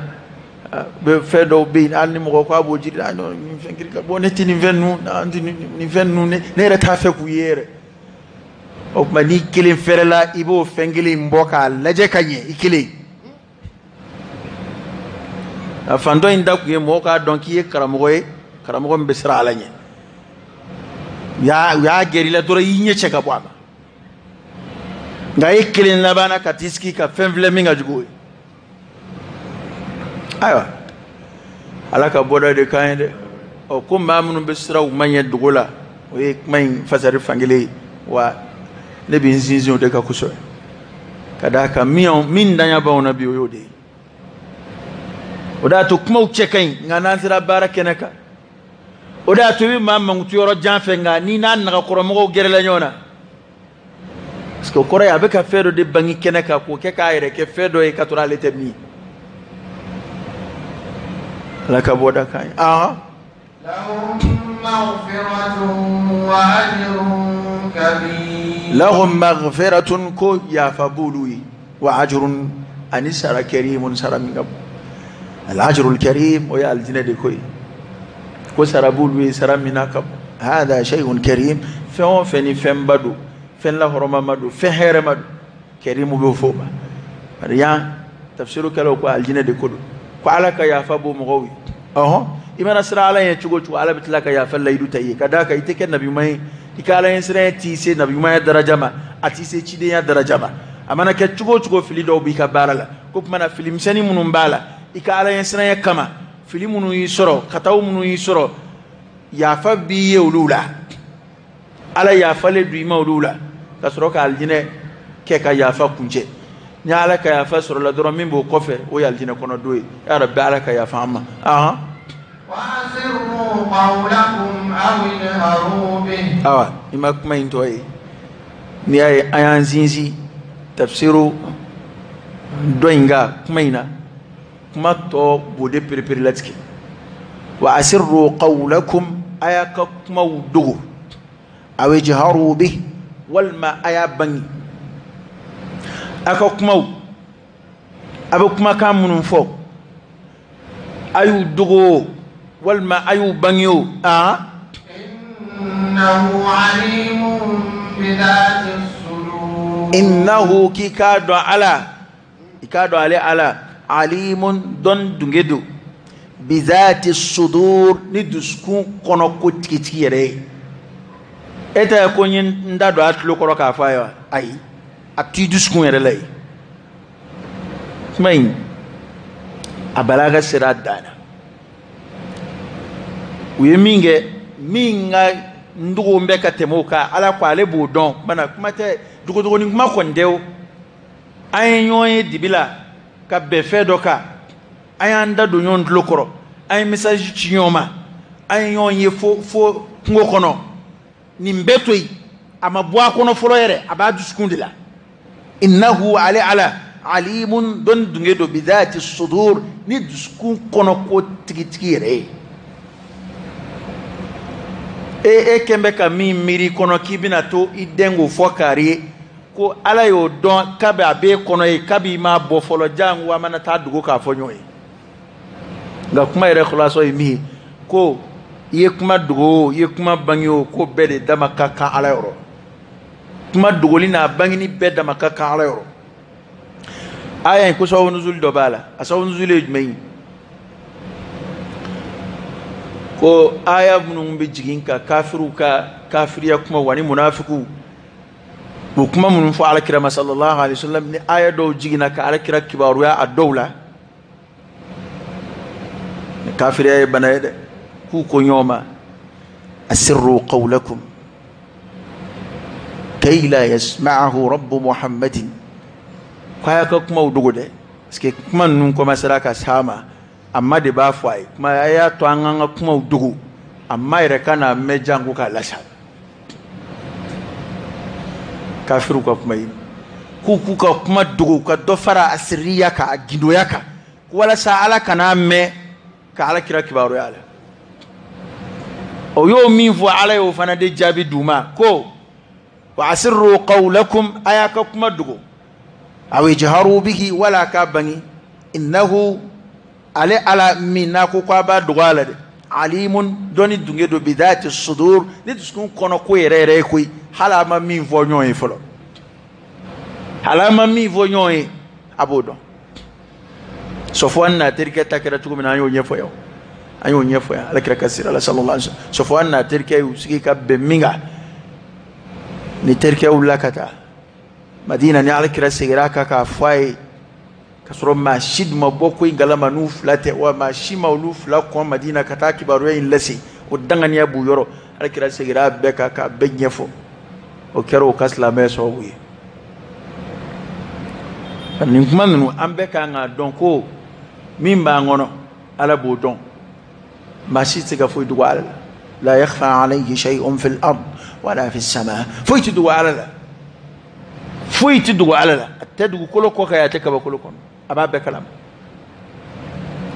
Bɛ fɛn dɔw bɛ yen, hali ni mɔgɔ ko a b'o jiri, ah, non, nin fɛn kiri ka bɔ, ne tɛ nin fɛn ninnu, an tɛ nin fɛn ninnu, ne yɛrɛ t'a fɛ k'u ye yɛrɛ. O tuma n'i kelen fɛrɛla, i b'o fɛn kelen in bɔ k'a lajɛ ka ɲɛ, i kelen. A fantɔ in da kun ye mɔgɔw k'a dɔn k'i ye karamɔgɔ ye, karamɔgɔ min bɛ siran Ala ɲɛ. U y'a gɛrɛ i la dɔrɔn, i y'i ɲɛ cɛ ka bɔ a ma. Nka e kelen labanna ka t'i sigi ka fɛn filɛ min ka jugu o ye. Ayiwa, Ala ka bɔda de k'an ye dɛ. Ɔ, ko maa minnu bɛ siran u ma ɲɛ dogo la, o ye kuma in fasari fankelen ye. Wa ne bɛ n sinsin o de kan kosɛbɛ, ka d'a kan min daɲa b'anw na bi, o y'o de ye. O de y'a to kumaw cɛ ka ɲi, nka n'an sera baara kɛnɛ kan, o de y'a to i bɛ maa mankutu yɔrɔ jan fɛ, nka n'i n'a nagakɔrɔmɔgɔw gɛrɛla ɲɔgɔn na, parce que o kɔrɔ ye a bɛ ka fɛn dɔ de bange kɛnɛ kan k'o kɛ k'a yɛrɛ kɛ fɛn dɔ ye ka sɔrɔ ale tɛ min ye. Ala ka bɔda k'an ye. Ahan. Lahum maghfiratun wa ajrun karim. Lahum maghfiratun, ko yafa b'olu ye, wa ajrun ani sara karimun, sara min ka bon. Al ajrul karim, o ye alijinɛ de ko ye, ko sara b'olu ye, sara min n'a ka bon. Hada shay'un karim, fɛn o fɛn ni fɛnba don, fɛn lahɔrɔmama don, fɛn hɛrɛma don, karimu b'o fɔ o ma. Bari yan tafsirukɛlaw ko alijinɛ de ko don, ko Ala ka yafa b'o mɔgɔw ye. Ɔhɔn, i mana siran Ala ɲɛ cogo o cogo, Ala bɛ tila ka yafa layidu ta i ye, ka d'a kan i tɛ kɛ nabiɲuman ye, i ka Ala ɲɛsiranya t'i se nabiɲumanya daraja ma, a t'i se cidenya daraja ma. A mana kɛ cogo o cogo, fili dɔw b'i ka baara la, ko tuma na fili misɛnnin minnu b'a la, i ka Ala ɲɛsiranya kama, fili minnu y'i sɔrɔ, kataw minnu y'i sɔrɔ, yafa b'i ye olu la, ala yafalen don i ma olu la, ka sɔrɔ ka alijinɛ kɛ ka yafa kuncɛ. Ni ala ka yafa sɔrɔla dɔrɔn, min b'o kɔfɛ, o ye alijinɛ kɔnɔ don ye. Ya rabbi, ala ka yafa an ma. Ahan. وأسروا قولكم أو اجهروا به. Awa, i ma kuma in tɔ ye. N'i y'a ye an y'an sinsin tafsiru dɔ in kan kuma in na, kuma tɔ b'o de perepere latigɛ. Wa asirru qawlakum, a y'a ka kumaw dogo, aw ijharu bih, walima a y'a bange. A ka kumaw, a bɛ kumakan minnu fɔ, a y'u dogo walima a y'u bange o aa. إنه عليم بذات الصدور. Innahu, k'i k'a dɔn ala, i k'a dɔn ale ala, alimun, dɔn dunge don, bizati sudur, ni dusukun kɔnɔ ko tigitigi yɛrɛ ye. E tɛ ko n ye n da don a tulo kɔrɔ k'a fɔ a ye wa? Ayi, a t'i dusukun yɛrɛ la yen. Kuma in a balaga sera a dan na. U ye min kɛ, min ka ndogo bɛ ka tɛmɛ o kan, ala ko ale b'o dɔn. Mana kuma tɛ, dogodogonin kuma kɔni tɛ o. An ye ɲɔgɔn ye dibi la ka bɛn fɛn dɔ kan, an y'an da don ɲɔgɔn tulo kɔrɔ, an ye message ci ɲɔgɔn ma, an ye ɲɔgɔn ye fo kungo kɔnɔ. Nin bɛɛ to yen, a ma bɔ a kɔnɔ fɔlɔ yɛrɛ, a b'a dusukun de la. Innahu, ale ala, alimun, dɔnni dunge don, bidati sudur, ni dusukun kɔnɔ ko tigitigi yɛrɛ ye. E kɛn bɛ ka min miiri kɔnɔ k'i bɛna to i den k'o fɔ kari ye ko ala y'o dɔn kabi a b'e kɔnɔ ye, kabi i m'a bɔ fɔlɔ, jango a mana taa dogo k'a fɔ ɲɔgɔn ye. Nka kuma yɛrɛ kɔlɔsɔ ye min ye, ko i ye kuma dogo o, i ye kuma bange o, ko bɛɛ de dama ka kan ala yɔrɔ. Kuma dogoli n'a bangeni bɛɛ dama ka kan ala yɔrɔ. Aya in ko sababu nuzuli dɔ b'a la. A sababu nuzuli ye jumɛn ye? Ko aya minnu bɛ jigin ka kafiriw ka kafiriya kuma wa ni munafikiw o kuma minnu fɔ alakira ma sallallahu alaihi wasallam, ni aya dɔw jiginna ka alakira kibaruya a dɔw la, ni kafiriya ye bana ye dɛ, k'u ko ɲɔgɔn ma: asirru qawlakum kay la yasma'ahu rabbu muhammadin. K'a y'a ka kumaw dogo dɛ, parce que kuma ninnu commencera ka s'a ma, a ma de b'a fɔ a ye kuma. A y'a to an k'an ka kumaw dogo, a ma yɛrɛ ka n'a mɛn janko k'a lasa. Kafiriw ka kuma ye k'u ka kuma dogo, ka dɔ fara a siriya kan, a gindoya kan, walasa ala kan'a mɛn ka ala kira kibaruya la. O y'o min fɔ, ala y'o fana de jaabi d'u ma ko wa asirru qawlakum, a y'a ka kuma dogo, aw ijharu bihi, wala k'a bange, innahu, ale ala min n'a ko k'a b'a dogo a la dɛ, alimun, dɔnni dunge don, bidati sudur, ni dusukun kɔnɔ ko yɛrɛ yɛrɛ ye koyi. Hali a ma min fɔ ɲɔgɔn ye fɔlɔ, hali a ma min fɔ ɲɔgɔn ye, a b'o dɔn. Sɔfɔwan n'a terikɛ ta kɛra cogo min na, an y'o ɲɛfɔ yan, an y'o ɲɛfɔ yan. Ala kira ka sira la sallallahu alaihi wasallam, Sɔfɔwan n'a terikɛ y'u sigi ka bɛn min kan, ni terikɛ wulila ka taa Madina, ni ala kira seginna a kan k'a fɔ a ye, ka sɔrɔ maa si dun ma bɔ ko in kalama n'u fila tɛ, wa maa si ma olu fila kɔn Madina ka taa kibaruya in lase, o danganiya b'u yɔrɔ. Ala kira seginna a bɛɛ kan k'a bɛɛ ɲɛfɔ. O kɛra o ka silamɛya sababu ye. Nin kuma ninnu, an bɛɛ kan k'a dɔn ko min b'an kɔnɔ, ala b'o dɔn. Maa si tɛ se ka foyi dogo ala la. La yakhfa alayhi shay'un fil ard wala fis sama. Foyi tɛ dogo ala la, foyi tɛ dogo ala la. A tɛ dugukolo kɔ kan, a tɛ kabakolo kɔnɔ, a b'a bɛɛ kalama.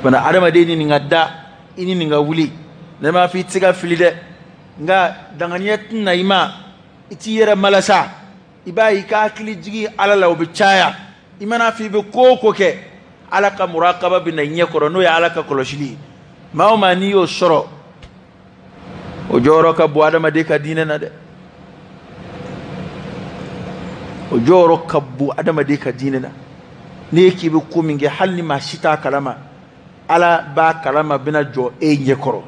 Bana adamaden ni nin ka da i ni nin ka wuli, ne m'a fɔ i tɛ se ka fili dɛ, nka danganiya tɛna i ma, i t'i yɛrɛ malasa. I b'a ye i ka hakili jigin ala la, o bɛ caya. I mana fɔ i bɛ ko o ko kɛ, ala ka murakaba bɛ na i ɲɛ kɔrɔ, n'o ye ala ka kɔlɔsili ye. Maa o maa n'i y'o sɔrɔ, o jɔyɔrɔ ka bon adamaden ka diinɛ na dɛ, o jɔyɔrɔ ka bon adamaden ka diinɛ na. N'i ye k'i bɛ ko min kɛ, hali ni maa si t'a kalama, ala b'a kalama, bɛna jɔ e ɲɛ kɔrɔ.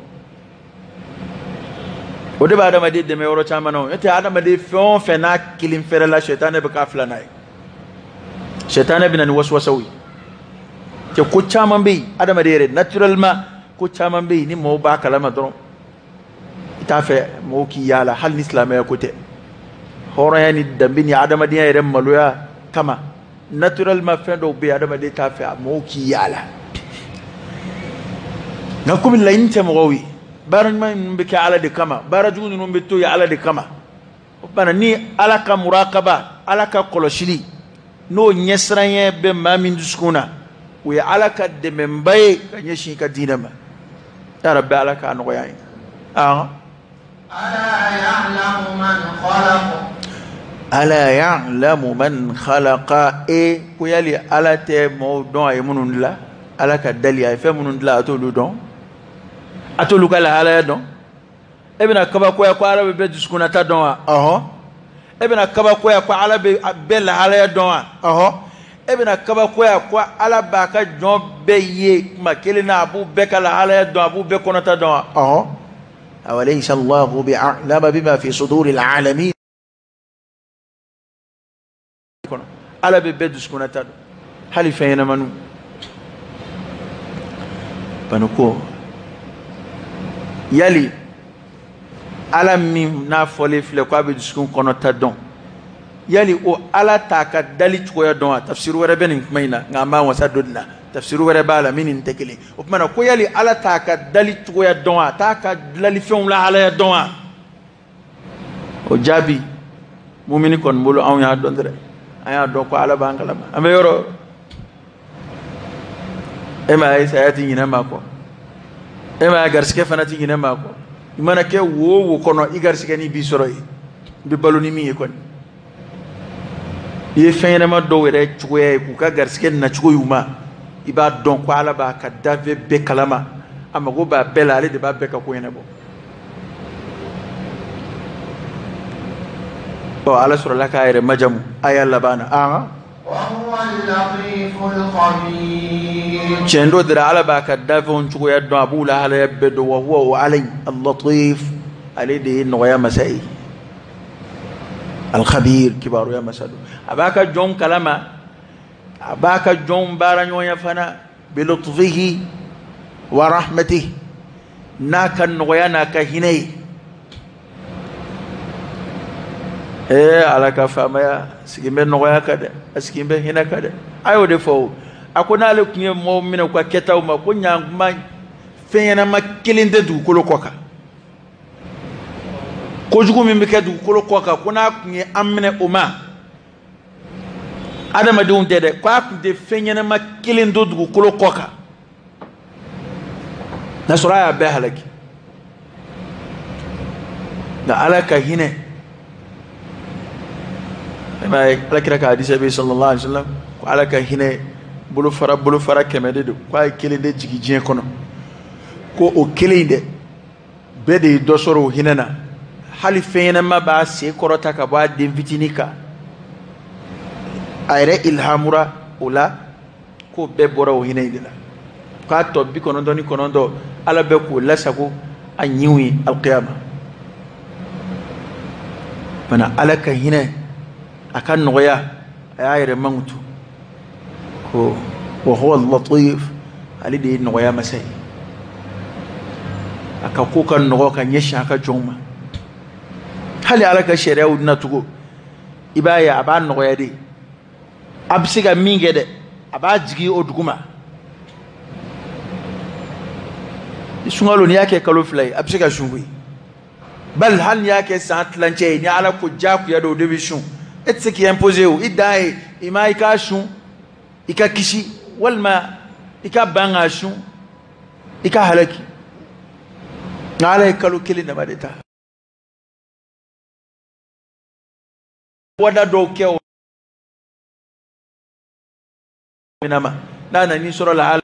O de bɛ adamaden dɛmɛ yɔrɔ caman na. O n'o tɛ, adamaden fɛn o fɛn n'a kelen fɛrɛ la, sɛtanɛ bɛ k'a filanan ye, sɛtanɛ bɛ na ni wasuwasaw ye. Cɛ, ko caman bɛ yen, adamaden yɛrɛ naturellement, ko caman bɛ yen ni mɔgɔw b'a kalama dɔrɔn. t'a fɛ mɔgɔw k'i y'a la, hali ni silamɛya ko tɛ, hɔrɔnya ni danbe ni adamadenya yɛrɛ maloya kama, naturellement fɛn dɔw bɛ yen, adamaden t'a fɛ mɔgɔw k'i y'a la. Nka komi laɲini tɛ mɔgɔw ye, baara ɲuman ninnu bɛ kɛ Ala de kama, baara jugu ninnu bɛ to yen Ala de kama. O tuma ni Ala ka murakaba, Ala ka kɔlɔsili, n'o ɲɛsiranya bɛ maa min dusukun na, o ye Ala ka dɛmɛba ye ka ɲɛsin i ka diinɛ ma. Ya Rabbi, Ala k'a nɔgɔya an ye. Ala ya'lamu man khalaqa. E ko yali Ala tɛ mɔgɔw dɔn a ye minnu dilan? Ala ka dali a ye fɛn minnu dilan, a t'olu dɔn, a t'olu ka lahalaya dɔn. E bɛna kabakoya ko Ala bɛ bɛɛ dusukunnata dɔn wa? Ɔhɔn. E bɛna kabakoya ko Ala bɛ bɛɛ lahalaya dɔn wa? Ɔhɔn. E bɛna kabakoya ko Ala b'a ka jɔn bɛɛ ye kuma kelen na, a b'u bɛɛ ka lahalaya dɔn, a b'u bɛɛ kɔnɔta dɔn wa? Ɔhɔn. Awalaysa Allahu bi'a'lama bima fi suduril alamin. Ala bɛ bɛɛ dusukunnata dɔn, hali fɛn ɲɛnamaniw. Bani ko yali Ala min n'a fɔlen filɛ ko a bɛ dusukun kɔnɔta dɔn, yali o Ala t'a ka dali cogoya dɔn wa? Tafsiri wɛrɛ bɛ nin kuma in na, nka an b'an wasa don nin na. Tafsiri wɛrɛ b'a la min ni nin tɛ kelen. O tuma na ko yali Ala t'a ka dali cogoya dɔn wa? A t'a ka dilalifɛnw lahalaya dɔn wa? O jaabi mumini kɔni bolo, anw y'a dɔn dɛ, an y'a dɔn ko Ala b'an kalama. An bɛ yɔrɔ e m'a ye, saya tɛ ɲinɛ maa kɔ, e m'a ye garisigɛ fana tɛ ɲinɛ maa kɔ. I mana kɛ wo o wo kɔnɔ, i garisigɛ ni b'i sɔrɔ yen, i bɛ balo ni min ye kɔni. I ye fɛn ɲɛnama dɔw yɛrɛ cogoya ye k'u ka garisigɛ nacogo y'u ma, i b'a dɔn ko Ala b'a ka danfɛn bɛɛ kalama, a mago b'a bɛɛ la, ale de b'a bɛɛ ka ko ɲɛnabɔ. Ɔ Ala sɔrɔla k'a yɛrɛ majamu aya laban na. Tiɲɛ don dɛrɛ, Ala b'a ka danfɛnw cogoya dɔn, a b'u lahalaya bɛɛ dɔn. Wa huwa, o Ala in, al-latif, ale de ye nɔgɔya masa ye, al-khabir, kibaruya masa don. A b'a ka jɔnw kalama, a b'a ka jɔnw baara ɲɔgɔnya fana, bilutfihi wa rahmatihi, n'a ka nɔgɔya n'a ka hinɛ ye. Ee Ala ka faamaya sigi bɛ nɔgɔya kan dɛ, a sigi bɛ hinɛ kan dɛ. A y'o de fɔ o, a ko n'ale tun ye mɔgɔw minɛ u ka kɛtaw ma, ko ɲankuma fɛn ɲɛnama kelen tɛ dugukolo kɔ kan. Kojugu min bɛ kɛ dugukolo kɔ kan, ko n'a tun ye an minɛ o ma, adamadenw tɛ dɛ, k'a tun tɛ fɛn ɲɛnama kelen to dugukolo kɔ kan, n'a sɔrɔ a y'a bɛɛ halaki. Nka Ala ka hinɛ, e m'a ye Ala kira ka hadisa bɛ sallallahu alaihi wa sallam, ko Ala ka hinɛ bolofara bolofara 100 de don, k'a ye kelen de jigin diɲɛ kɔnɔ, ko o kelen in dɛ, bɛɛ de ye dɔ sɔrɔ o hinɛ na. Hali fɛn ɲɛnama b'a sen kɔrɔta ka bɔ a den fitinin kan, a yɛrɛ ilhamura o la, k'o bɛɛ bɔra o hinɛ in de la. K'a tɔ 99, Ala bɛ k'o lasago a ɲinw ye alkiyama. Fana Ala ka hinɛ, a ka nɔgɔya, a y'a yɛrɛ mankutu ko wa huwa al-latif, ale de ye nɔgɔya masa ye. A ka ko ka nɔgɔ ka ɲɛsin a ka jɔnw ma. Hali Ala ka sariyaw nacogo, i b'a ye a b'a nɔgɔya de. A bɛ se ka min kɛ dɛ, a b'a jigin o dugu ma. Sunkalo n'i y'a kɛ kalo 2 ye, a bɛ se ka sun koyi. Bali hali n'i y'a kɛ san tilancɛ ye, ni Ala ko diyagoya don, o de bɛ sun. E tɛ se k'i imposer o, i dan ye i ma i k'a sun, i ka kisi, walima i ka ban k'a sun, i ka halaki. Nka Ala ye kalo 1 dama de ta. Wada dɔw kɛ o mina ma, n'a nana sɔrɔ la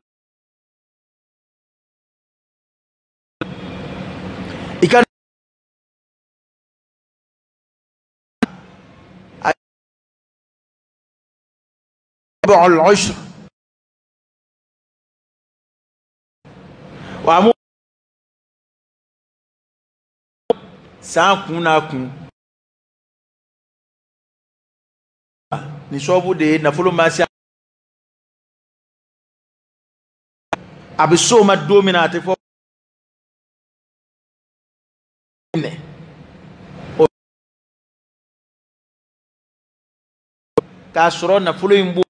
i ka al-ushr wa mu san kun n'a kun ni sababu de ye nafolo ma se a bɛ s'o ma don min na, a tɛ fɔ K'a sɔrɔ nafolo in b'o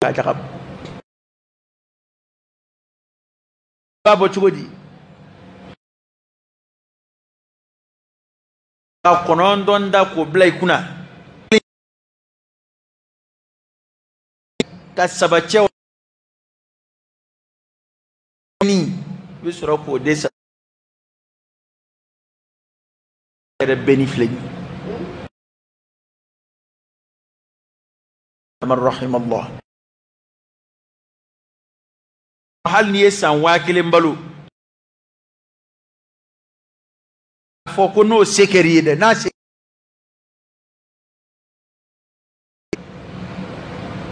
k'a ɲagami. B'a bɔ cogo di? Ka 9 da k'o bila i kunna. Ka 3 cɛ ni i bɛ sɔrɔ k'o de sa yɛrɛ bɛɛ ni filɛ nin ye. Man rahimallah. Hali n'i ye san 1000 balo fɔ ko n'o se kɛr'i ye dɛ, n'a se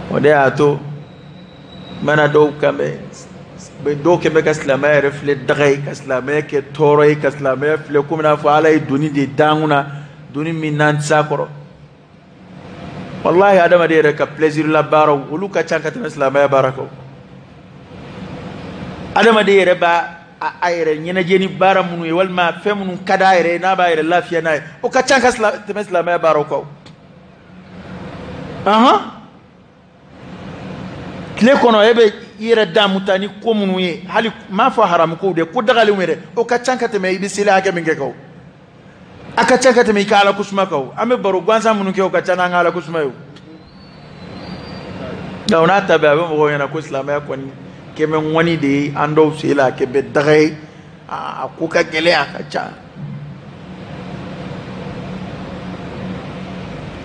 o de y'a to mana dɔw kan bɛ dɔw kɛ bɛ ka silamɛya yɛrɛ filɛ daga ye, ka silamɛya kɛ tɔɔrɔ ye, ka silamɛya filɛ komi n'a fɔ Ala ye doni de d'an kunna, doni min n'an tɛ s'a kɔrɔ. Walahi adamaden yɛrɛ ka plaisir la baaraw olu ka ca ka tɛmɛ silamɛya baara kan. Adamaden yɛrɛ b'a a yɛrɛ ɲɛnajɛ ni baara minnu ye walima fɛn minnu ka d'a yɛrɛ ye n'a b'a yɛrɛ lafiya n'a ye, o ka ca ka tɛmɛ silamɛya baaraw kan. Tile kɔnɔ e bɛ i yɛrɛ damu ta ni ko minnu ye, hali n m'a fɔ haramu kow dɛ, ko dagalenw yɛrɛ, o ka ca ka tɛmɛ i bɛ seli hakɛ min kɛ kan o. A ka ca ka tɛmɛ i ka Ala ko suma kan o. An bɛ baro gansan minnu kɛ o ka ca n'an ka Ala ko suma ye o. Nka o n'a ta bɛɛ a bɛ mɔgɔw ɲɛna ko silamɛya kɔni kɛmɛ ŋɔni de ye an dɔw sen la, a kɛ bɛ daga ye, a ko ka gɛlɛn, a ka ca.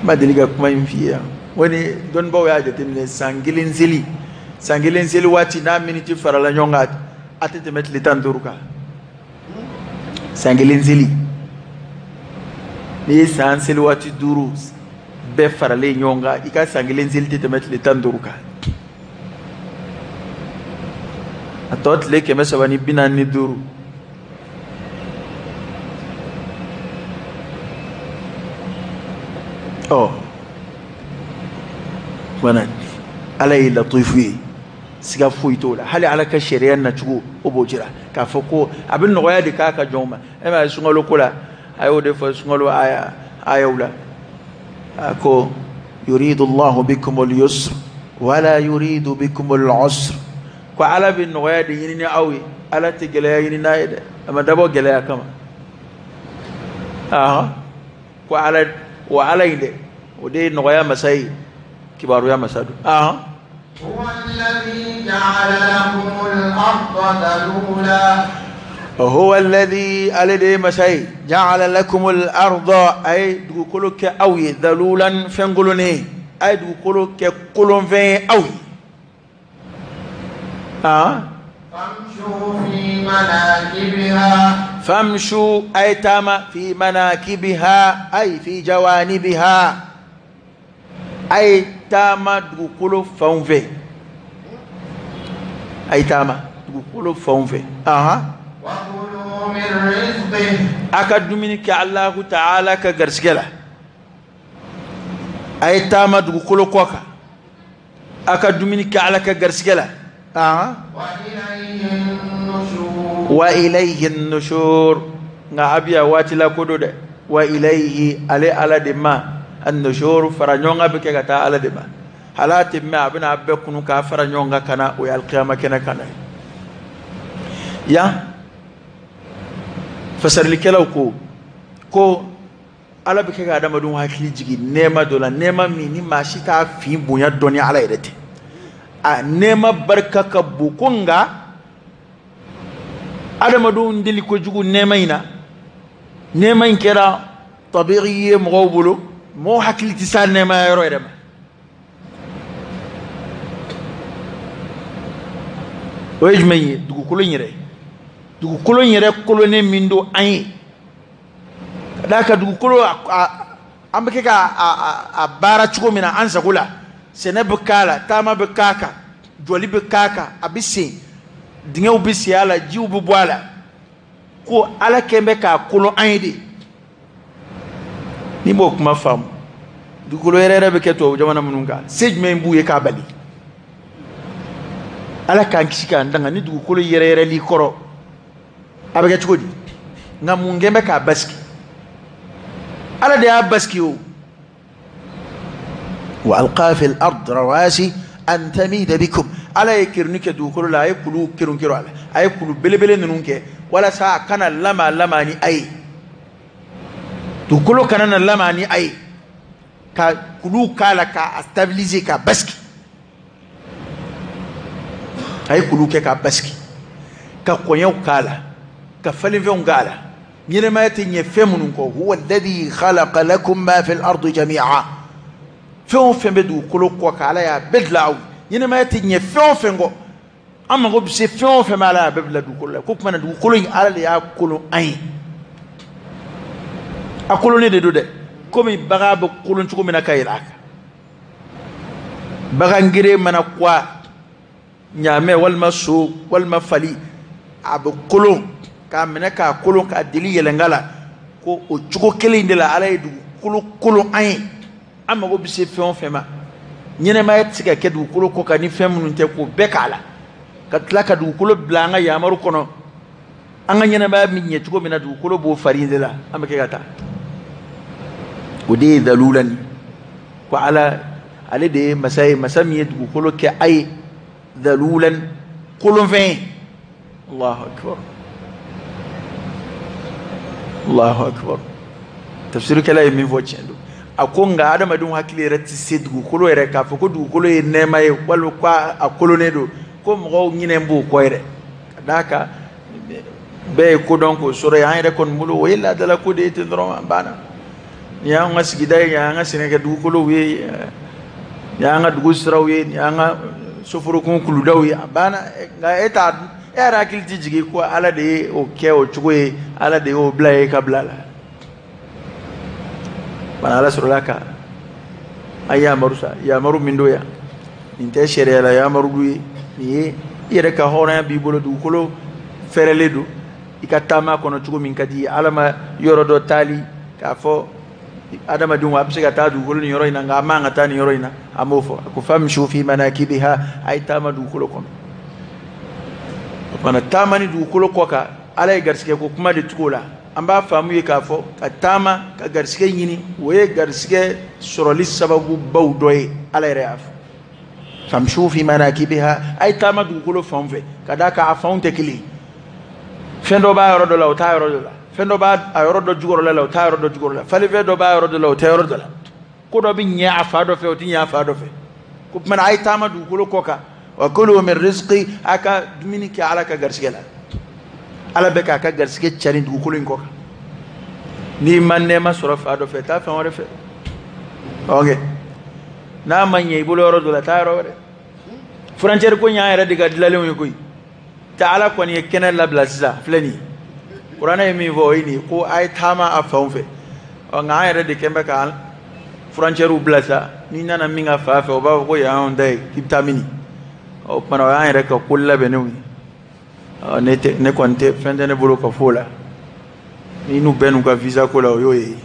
N ma deli ka kuma in f'i ye yan. O ni dɔnnibaaw y'a jateminɛ san kelen seli, san kelen seli waati n'a miniti farala ɲɔgɔn kan a tɛ tɛmɛ tile 15 kan. San kelen seli, n'i ye san seli waati 5 bɛɛ faralen ɲɔgɔn kan, i ka san kelen seli tɛ tɛmɛ tile 15 kan. A tɔ tile 345. Ɔ kumana Ala ye latifu ye, siga foyi t'o la. Hali Ala ka sariya nacogo o b'o jira k'a fɔ ko a bɛ nɔgɔya de k'a ka jɔnw ma. E m'a ye sunkalo ko la, a y'o de fɔ sunkalo ayaw la, a ko yuridu Allahu bikumul yusr wala yuridu bikumul usr. Ko Ala bɛ nɔgɔya de ɲini ni aw ye, Ala tɛ gɛlɛya ɲini n'a ye dɛ, a ma dabɔ gɛlɛya kama. Ko Ala, o Ala in dɛ, o de ye nɔgɔya masa ye, kibaruya masa don. Huwa alladhi, ale de ye masa ye, ja'ala lakumul arda, a ye dugukolo kɛ aw ye, dalulan fɛn kolonnen ye, a ye dugukolo kɛ kolonfɛn ye aw ye. Famshu a ye taama fi manakibiha, ay fi jawanibiha, a ye taama dugukolo fanw fɛ, a ye taama dugukolo fanw fɛ. A ka dumuni kɛ Alahu ta'ala ka garisɛgɛ la, a ye taama dugukolo kɔ kan, a ka dumuni kɛ Ala ka garisɛgɛ la. Wa ilayhi nushur. Nka a bɛ yan waati la ko don dɛ. Wa ilayhi, ale Ala de ma, an-nushur fara ɲɔgɔn kan bɛ kɛ ka taa Ala de ma. Hali a tɛ mɛn, a bɛna a bɛɛ kunu k'a fara ɲɔgɔn kan ka na, o ye alikiyama kɛnɛ kan ye. Yan fasarilikɛlaw ko Ala bɛ kɛ ka adamadenw hakili jigin nɛɛma dɔ la, nɛɛma min ni maa si t'a fin bonya dɔn ni Ala yɛrɛ tɛ. A nɛɛma barika ka bon ko nka adamadenw deli kojugu nɛɛma in na. Nɛɛma in kɛra tabi'i ye mɔgɔw bolo, mɔgɔw hakili tɛ s'a nɛɛmaya yɔrɔ yɛrɛ ma. O ye jumɛn ye? Dugukolo in yɛrɛ, dugukolo in yɛrɛ kolonnen min don an ye, ka d'a kan dugukolo an bɛ kɛ ka a baara cogo min na an sago la, sɛnɛ bɛ k'a la, taama bɛ k'a kan, jɔli bɛ k'a kan, a bɛ sen, dingɛw bɛ sen a la, jiw bɛ bɔ a la. Ko Ala kɛn bɛ k'a kolon an ye de. N'i m'o kuma faamu, dugukolo yɛrɛ yɛrɛ bɛ kɛ tubabu jamana minnu kan, se jumɛn b'u ye k'a bali? Ala k'an kisi k'an danga ni dugukolo yɛrɛ yɛrɛli kɔrɔ, a bɛ kɛ cogo di? Nka mun kɛn bɛ k'a basigi? Ala de y'a basigi o. Wa alqa fil ard rawasi an tamida bikum. Ala ye kerunni kɛ dugukolo la, a ye kulu kerun kerun a la, a ye kulu belebele ninnu kɛ walasa a kana lama lama ni a ye, dugukolo kana na lama ni a ye, ka kulu k'a la k'a stabiliser, k'a basigi. A ye kulu kɛ k'a basigi, ka kɔɲɛw k'a la, ka falenfɛnw k'a la, ɲɛnɛmaya tɛ ɲɛ fɛn minnu kɔ. Huwa alladhi khalaqa lakum ma fil ardi jami'a. Fɛn o fɛn bɛ dugukolo kɔ kan, Ala y'a bɛɛ dilan aw ye. Ɲɛnɛmaya tɛ ɲɛ fɛn o fɛn kɔ, an mago bɛ se fɛn o fɛn ma, Ala y'a bɛɛ bila dugukolo la. Ko tuma na dugukolo in, Ala de y'a kolon an ye. A kolonnen de don dɛ, komi bagan bɛ kolon cogo min na ka yɛlɛ a kan. Bagan gere mana kuwa ɲaamɛ walima so walima fali, a bɛ kolon k'a minɛ k'a kolon k'a deli yɛlɛnka la. Ko o cogo kelen in de la, Ala ye dugukolo kolon an ye. An mago bɛ se fɛn o fɛn ma, ɲɛnɛmaya tɛ se ka kɛ dugukolo kɔ kan ni fɛn minnu tɛ, k'o bɛɛ k'a la, ka tila ka dugukolo bila an ka yamaru kɔnɔ. An ka ɲɛnɛmaya bɛ ɲɛ cogo min na, dugukolo b'o fari de la, an bɛ kɛ ka taa. O de ye dalulan ye ko Ala ale de ye masa ye, masa min ye dugukolo kɛ a ye dalulan, kolonfɛn ye. Allahu akbar, Allahu akbar. Tafsirikɛla ye min fɔ tiɲɛ don. A ko nka adamadenw hakili yɛrɛ tɛ se dugukolo yɛrɛ k'a fɔ ko dugukolo ye nɛɛma ye walima ko a kolonnen don, ko mɔgɔw ɲinɛ b'o kɔ yɛrɛ. Ka d'a kan bɛɛ ye kodɔn k'o sɔrɔ yen, an yɛrɛ kɔni bolo o ye laadala ko de ye ten dɔrɔn, a banna. Nin y'an ka sigida ye, nin y'an ka sɛnɛkɛ dugukolow ye, nin y'an ka dugu siraw ye, nin y'an ka soforokun kuludaw ye, a banna. Nka e t'a, e yɛrɛ hakili tɛ jigin ko Ala de ye o kɛ o cogo ye, Ala de y'o bila ye ka bila la. Bana Ala sɔrɔla ka an yamaru sa, yamaru min don yan, nin tɛ sariya la yamaru du ye, nin ye i yɛrɛ ka hɔrɔnya b'i bolo. Dugukolo fɛrɛlen don i ka taama kɔnɔ cogo min ka di ye. Ala ma yɔrɔ dɔ taali k'a fɔ adamadenw a bɛ se ka taa dugukolo nin yɔrɔ in na, nka a man ka taa nin yɔrɔ in na, an b'o fɔ. A ko famshu fi manakibiha, a ye taama dugukolo kɔnɔ. O kumana taama ni dugukolo kɔ kan, Ala ye garisɛgɛ ko kuma de tugu o la. An b'a faamu ye k'a fɔ ka taama ka garisɛgɛ ɲini, o ye garisɛgɛ sɔrɔli sababubaw dɔ ye. Ala yɛrɛ y'a fɔ famshu fi manakibiha, a ye taama dugukolo fan fɛ, ka d'a kan a fanw tɛ kelen ye. Fɛn dɔ b'a yɔrɔ dɔ la, o t'a yɔrɔ dɔ la. Fɛn dɔ b'a a yɔrɔ dɔ jukɔrɔla la, o t'a yɔrɔ dɔ jukɔrɔla la. Falenfɛn dɔ b'a yɔrɔ dɔ la, o tɛ yɔrɔ dɔ la. Ko dɔ bɛ ɲɛ a fa dɔ fɛ, o tɛ ɲɛ a fa dɔ fɛ. Ko tuma a ye taama dugukolo kɔ kan. Wa kulu min rizqi, a ka dumuni kɛ Ala ka garisɛgɛ la. Ala bɛ k'a ka garisɛgɛ cari dugukolo in kɔ kan. N'i ma nɛɛma sɔrɔ fa dɔ fɛ, taa fan wɛrɛ fɛ. Ok, n'a ma ɲɛ i bolo yɔrɔ dɔ la, taa yɔrɔ wɛrɛ. Furancɛri ko y'an yɛrɛ de ka dilalenw ye koyi. Ta Ala kɔni ye kɛnɛ labila sisan, filɛ nin ye. Kuranɛ ye min fɔ o ye nin ye, ko a ye taama a fanw fɛ. Ɔ nka an yɛrɛ de kɛn bɛ ka furancɛriw bila sa. N'i nana min ka fan fɛ, o b'a fɔ ko yan y'anw ta ye, k'i bɛ taa mini? Ɔ o kumana o y'an yɛrɛ ka ko labɛnnenw ye. Ɔ ne tɛ, ne kɔni tɛ fɛn tɛ ne bolo ka fɔ o la. Ni n'u bɛɛ n'u ka visa ko la, o y'o ye.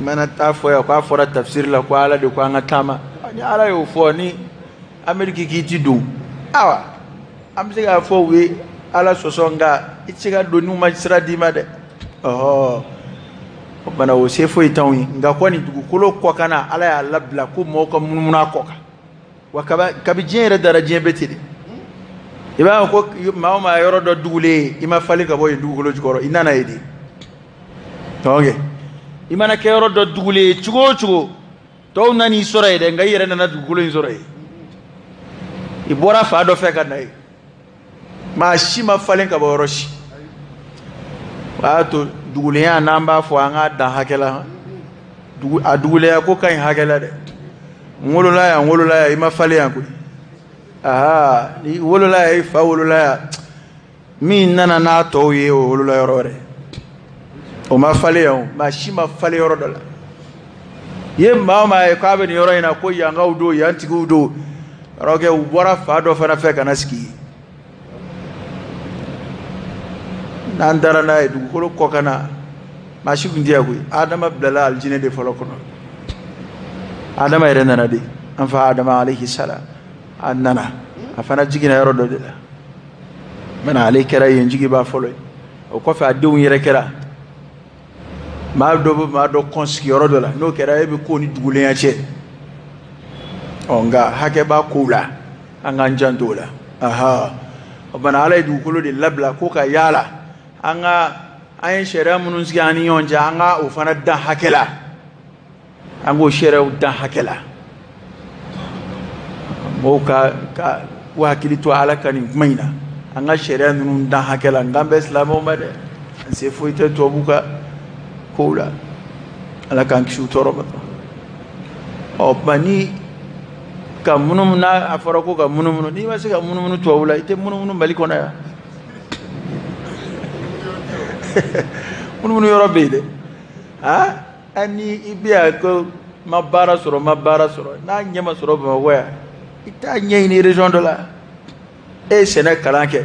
I mana taa fɔ yan k'a fɔra tafsiri la ko Ala de ko an ka taama, ni Ala y'o fɔ, ni Amérique k'i ti don, awa an bɛ se k'a fɔ u ye Ala sɔsɔ, nka i tɛ se ka don n'u ma sira d'i ma dɛ. Ɔhɔ, o kumana o se foyi t'anw ye. Nka kɔni dugukolo kɔkanna, Ala y'a labila ko mɔgɔw ka munumunu a kɔ kan. Wa kabi diɲɛ yɛrɛ dara, diɲɛ bɛɛ ten de. I b'a fɔ ko maa o maa yɔrɔ dɔ dugulen ye, i ma falen ka bɔ yen dugukolo jukɔrɔ, i nana ye de. Donc i mana kɛ yɔrɔ dɔ dugulen ye cogo o cogo, tɔw nan'i sɔrɔ yen dɛ, nka i yɛrɛ nana dugukolo in sɔrɔ yen. I bɔra fa dɔ fɛ ka na yen. Maa si ma falen ka bɔ yɔrɔ si. O y'a to dugulenya, n'an b'a fɔ an k'a dan hakɛ la, a dugulenya ko ka ɲi hakɛ la dɛ. N wolola yan, n wolola yan, i ma falen yan koyi. Aha, ni wolola yan, i fa wolola yan, min nana n'a tɔw ye, o wolola yɔrɔ wɛrɛ, o ma falen yan o. Maa si ma falen yɔrɔ dɔ la. I ye maa o maa ye k'a bɛ nin yɔrɔ in na, ko yankaw don, yan tigiw don, yɔrɔ kɛ u bɔra fa dɔ fana fɛ ka na sigi yen. N'an taara n'a ye dugukolo kɔkanna, maa si tun tɛ yan koyi. Adama bilala alijinɛ de fɔlɔ kɔnɔ. Adama yɛrɛ nana de, an fa Adama alayhi salam, a nana, a fana jiginna yɔrɔ dɔ de la. Maintenant ale kɛra yen jigibaa fɔlɔ ye. O kɔfɛ a denw yɛrɛ kɛra. Maa dɔ bɛ maa dɔ kɔn sigiyɔrɔ dɔ la, n'o kɛra e bɛ ko ni dugulenya cɛ. Ɔ, nka hakɛ b'a kow la, an k'an janto o la. Aha, o bana Ala ye dugukolo de labila ko ka yaala. An ka an ye sariya minnu sigi an ni ɲɔgɔn cɛ, an ka o fana dan hakɛ la, an k'o sariyaw dan hakɛ la. Mɔgɔw ka u hakili to Ala ka nin kuma in na, an ka sariya ninnu dan hakɛ la. N kan bɛ silamɛw ma dɛ, an se foyi tɛ tubabu ka kow la. Ala k'an kisi u tɔɔrɔ ma. Ɔ, tuma ni ka munumunu, n'a a fɔra ko ka munumunu, n'i ma se ka munumunu tubabu la, i tɛ munumunu Mali kɔnɔ yan. Munumunu yɔrɔ bɛ yen dɛ. Aa, ni i bɛ yan ko ma baara sɔrɔ, ma baara sɔrɔ, n'a ɲɛ ma sɔrɔ Bamakɔ yan, i t'a ɲɛɲini région dɔ la. E ye sɛnɛ kalan kɛ,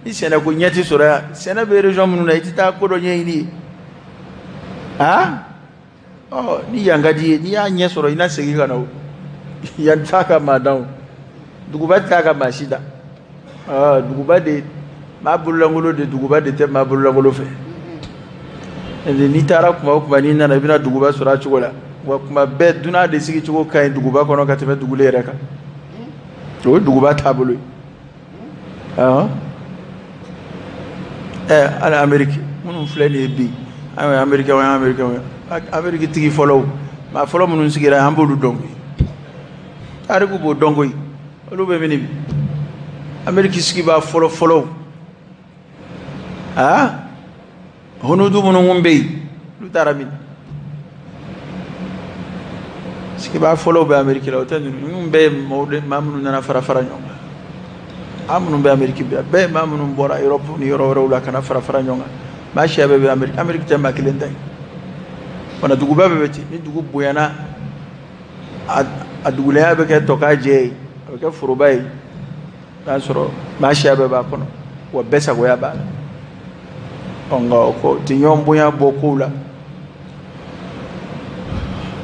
ni sɛnɛ ko ɲɛ ti sɔrɔ yan, sɛnɛ bɛ région minnu na, i tɛ taa ko dɔ ɲɛɲini yen. Aa, ɔ, ni yan ka di i ye, n'i y'a ɲɛ sɔrɔ, i na segin ka na. O yan t'a ka maa dan, o duguba t'a ka maa si dan. Ɔ, duguba de maa bololankolon de, duguba de tɛ maa bololankolon fɛ. N'i taara kuma o kuma, n'i nana, i bɛna duguba sɔrɔ a cogo la. Wa kuma bɛɛ, dunan de sigi cogo ka ɲi duguba kɔnɔ ka tɛmɛ dugulen yɛrɛ kan. O ye duguba taabolo ye. Ɛ, hali Ameriki minnu filɛ nin ye bi, an ye Amerikɛnw ye, Amerikɛnw ye, Ameriki tigi fɔlɔw, maa fɔlɔ minnu sigira, an b'olu dɔn koyi. Tariku b'o dɔn koyi. Olu bɛ min bi, Ameriki sigibaa fɔlɔ fɔlɔw, aa, hunudu minnu kun bɛ yen, olu taara min? Sigibaa fɔlɔw bɛ Ameriki la, o tɛ ninnu. Ninnu bɛɛ ye maaw de, maa minnu nana fara fara ɲɔgɔn kan. An minnu bɛ Ameriki bi, a bɛɛ ye maa minnu bɔra Europe ni yɔrɔ wɛrɛw la ka na fara fara ɲɔgɔn kan. Maa siya bɛɛ bɛ Ameriki. Ameriki tɛ maa kelen ta ye. Fana duguba bɛɛ bɛ ten. Ni dugu bonyana, a dugulenya bɛ kɛ tɔ k'a jɛ ye, a bɛ kɛ foroba ye. N'a sɔrɔ maa siya bɛɛ b'a kɔnɔ, wa bɛɛ sagoya b'a la. Ɔ, nka o ko tɛ ɲɔgɔn bonya bɔ kow la,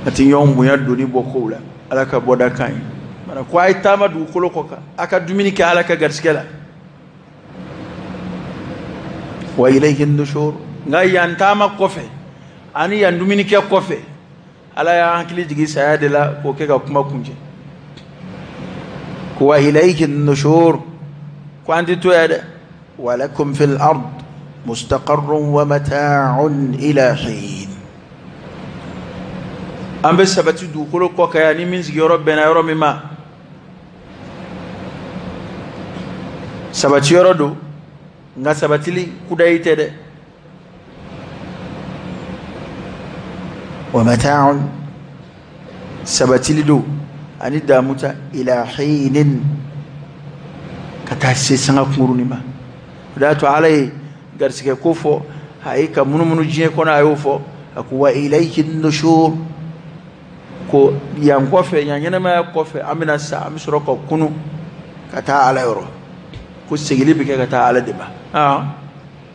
a tɛ ɲɔgɔn bonya doni bɔ kow la. Ala ka bɔda kan ye mana ko a ye taama dugukolo kɔ kan, a ka dumuni kɛ Ala ka garisigɛ la. Wa ilayhi nushur. Nka yan taama kɔfɛ ani yan dumuni kɛ kɔfɛ, Ala y'an hakili jigin saya de la k'o kɛ ka kuma kuncɛ. Ko wa ilayhi nushur, ko an tɛ to yan dɛ. Walakum fil ard mustaqarrun wa mata'un ila hin. An bɛ sabati dugukolo kɔ kan yan, ni min sigiyɔrɔ bɛnna yɔrɔ min ma, sabati yɔrɔ don. Nka sabatili kudayi tɛ dɛ. Wa mata'un, sabatili don ani damuta, ila hinin, ka taa se sanga kunkurunin ma. O de y'a to Ala ye garisigɛ ko fɔ, a ye ka munumunu diɲɛ kɔnɔ, a y'o fɔ, a ko wa ilayhi nushur, ko yan kɔfɛ, yan ɲɛnɛmaya kɔfɛ, an bɛna sa, an bɛ sɔrɔ ka kunu ka taa Ala yɔrɔ, ko segili bɛ kɛ ka taa Ala de ma.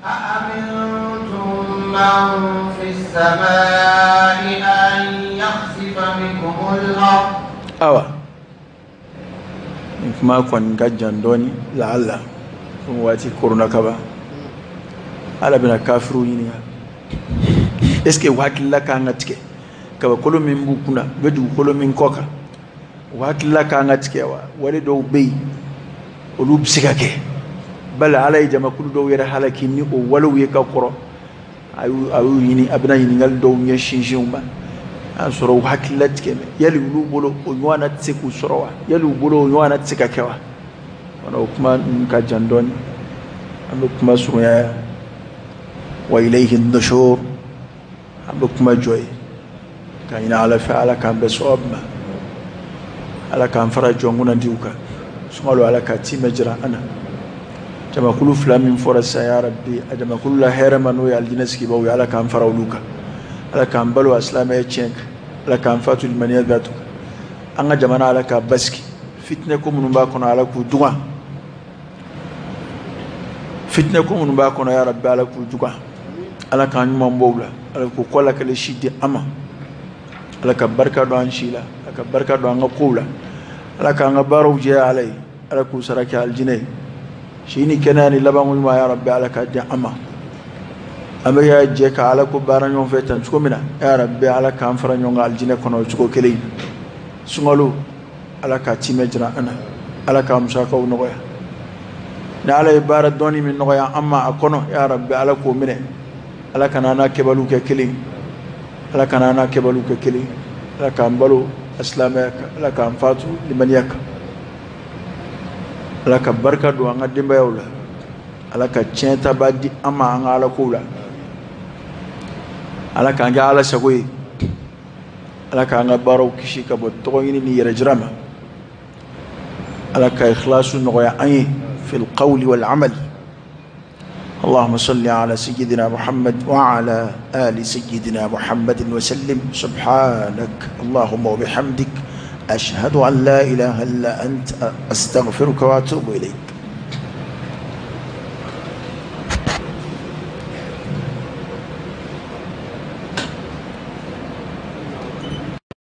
أأمنتم من في السماء أن يخسف بكم الأرض؟ Awa, nin kuma kɔni ka jan dɔɔni. Laala komi waati korona kaban, Ala bɛna kafiriw ɲininka: est ce que u hakilila kan ka tigɛ kabakolo min b'u kunna, u bɛ dugukolo min kɔ kan, u hakilila kan ka tigɛ wa? Wale dɔw bɛ yen, olu bɛ se ka kɛ. Bali Ala ye jamakulu dɔw yɛrɛ halaki ni o walew ye ka kɔrɔ. A y'u ɲini, a bɛna ɲininkali dɔw ɲɛsin u ma, a y'a sɔrɔ u hakilila tigɛ mɛ. Yali olu bolo o ɲɔgɔnna tɛ se k'u sɔrɔ wa? Yali u bolo o ɲɔgɔnna tɛ se ka kɛ wa? Wala o kuma ninnu ka jan dɔɔni, an bɛ kuma surunya yan. Wa ilayhi nushur, an bɛ kuma jɔ ye ka ɲini Ala fɛ, Ala k'an bɛn sababu ma, Ala k'an fara jɔn kunnadiw kan. Sunkalo, Ala ka timɛ jira an na. Jamakulu fila min fɔra sisan, ya Rabbi, a jamakulu la hɛrɛ ma, n'o ye alijinɛ sigibaw ye, Ala k'an fara olu kan. Ala k'an balo a silamɛya tiɲɛ kan, Ala k'an fatu limaniya datu kan. An ka jamana, Ala k'a basigi. Fitinɛ ko minnu b'a kɔnɔ, Ala k'u dugan. Fitinɛ ko minnu b'a kɔnɔ, ya Rabbi, Ala k'u dugan. Ala k'an ɲuman bɔ u la, Ala k'u kɔ lakale si di an ma. Ala ka barika don an si la, Ala ka barika don an ka kow la, Ala k'an ka baaraw jɛya Ala ye, Ala k'u sara kɛ alijinɛ ye. Si ni kɛnɛya ni labanko ɲuman, ya Rabbi, Ala k'a di an ma. An bɛ ka jɛ ka Ala ko baara ɲɔgɔn fɛ tan cogo min na, ya Rabbi, Ala k'an fara ɲɔgɔn kan alijinɛ kɔnɔ o cogo kelen in. Sunkalo Ala k'a timɛ jira an na. Ala k'a musakaw nɔgɔya. Ni Ala ye baara dɔɔni min nɔgɔya an ma a kɔnɔ, ya Rabbi, Ala k'o minɛ. Ala kana an n'a kɛbaliw kɛ kelen. Ala kana an n'a kɛbaliw kɛ kelen. Ala k'an balo silamɛya kan. Ala k'an fatu limaniya kan. Ala ka barika don an ka denbayaw la. Ala ka tiɲɛtaba di an ma an ka ala kow la. Ala k'an kɛ Ala sago ye. Ala k'an ka baaraw kisi ka bɔ tɔgɔ ɲini ni yɛrɛ jira ma. Ala ka ikhlasu nɔgɔya an ye fil qawli wal amal. اللهم صل على سيدنا محمد وعلى آل سيدنا محمد وسلم. سبحانك اللهم وبحمدك، أشهد أن لا إله إلا أنت، أستغفرك وأتوب إليك.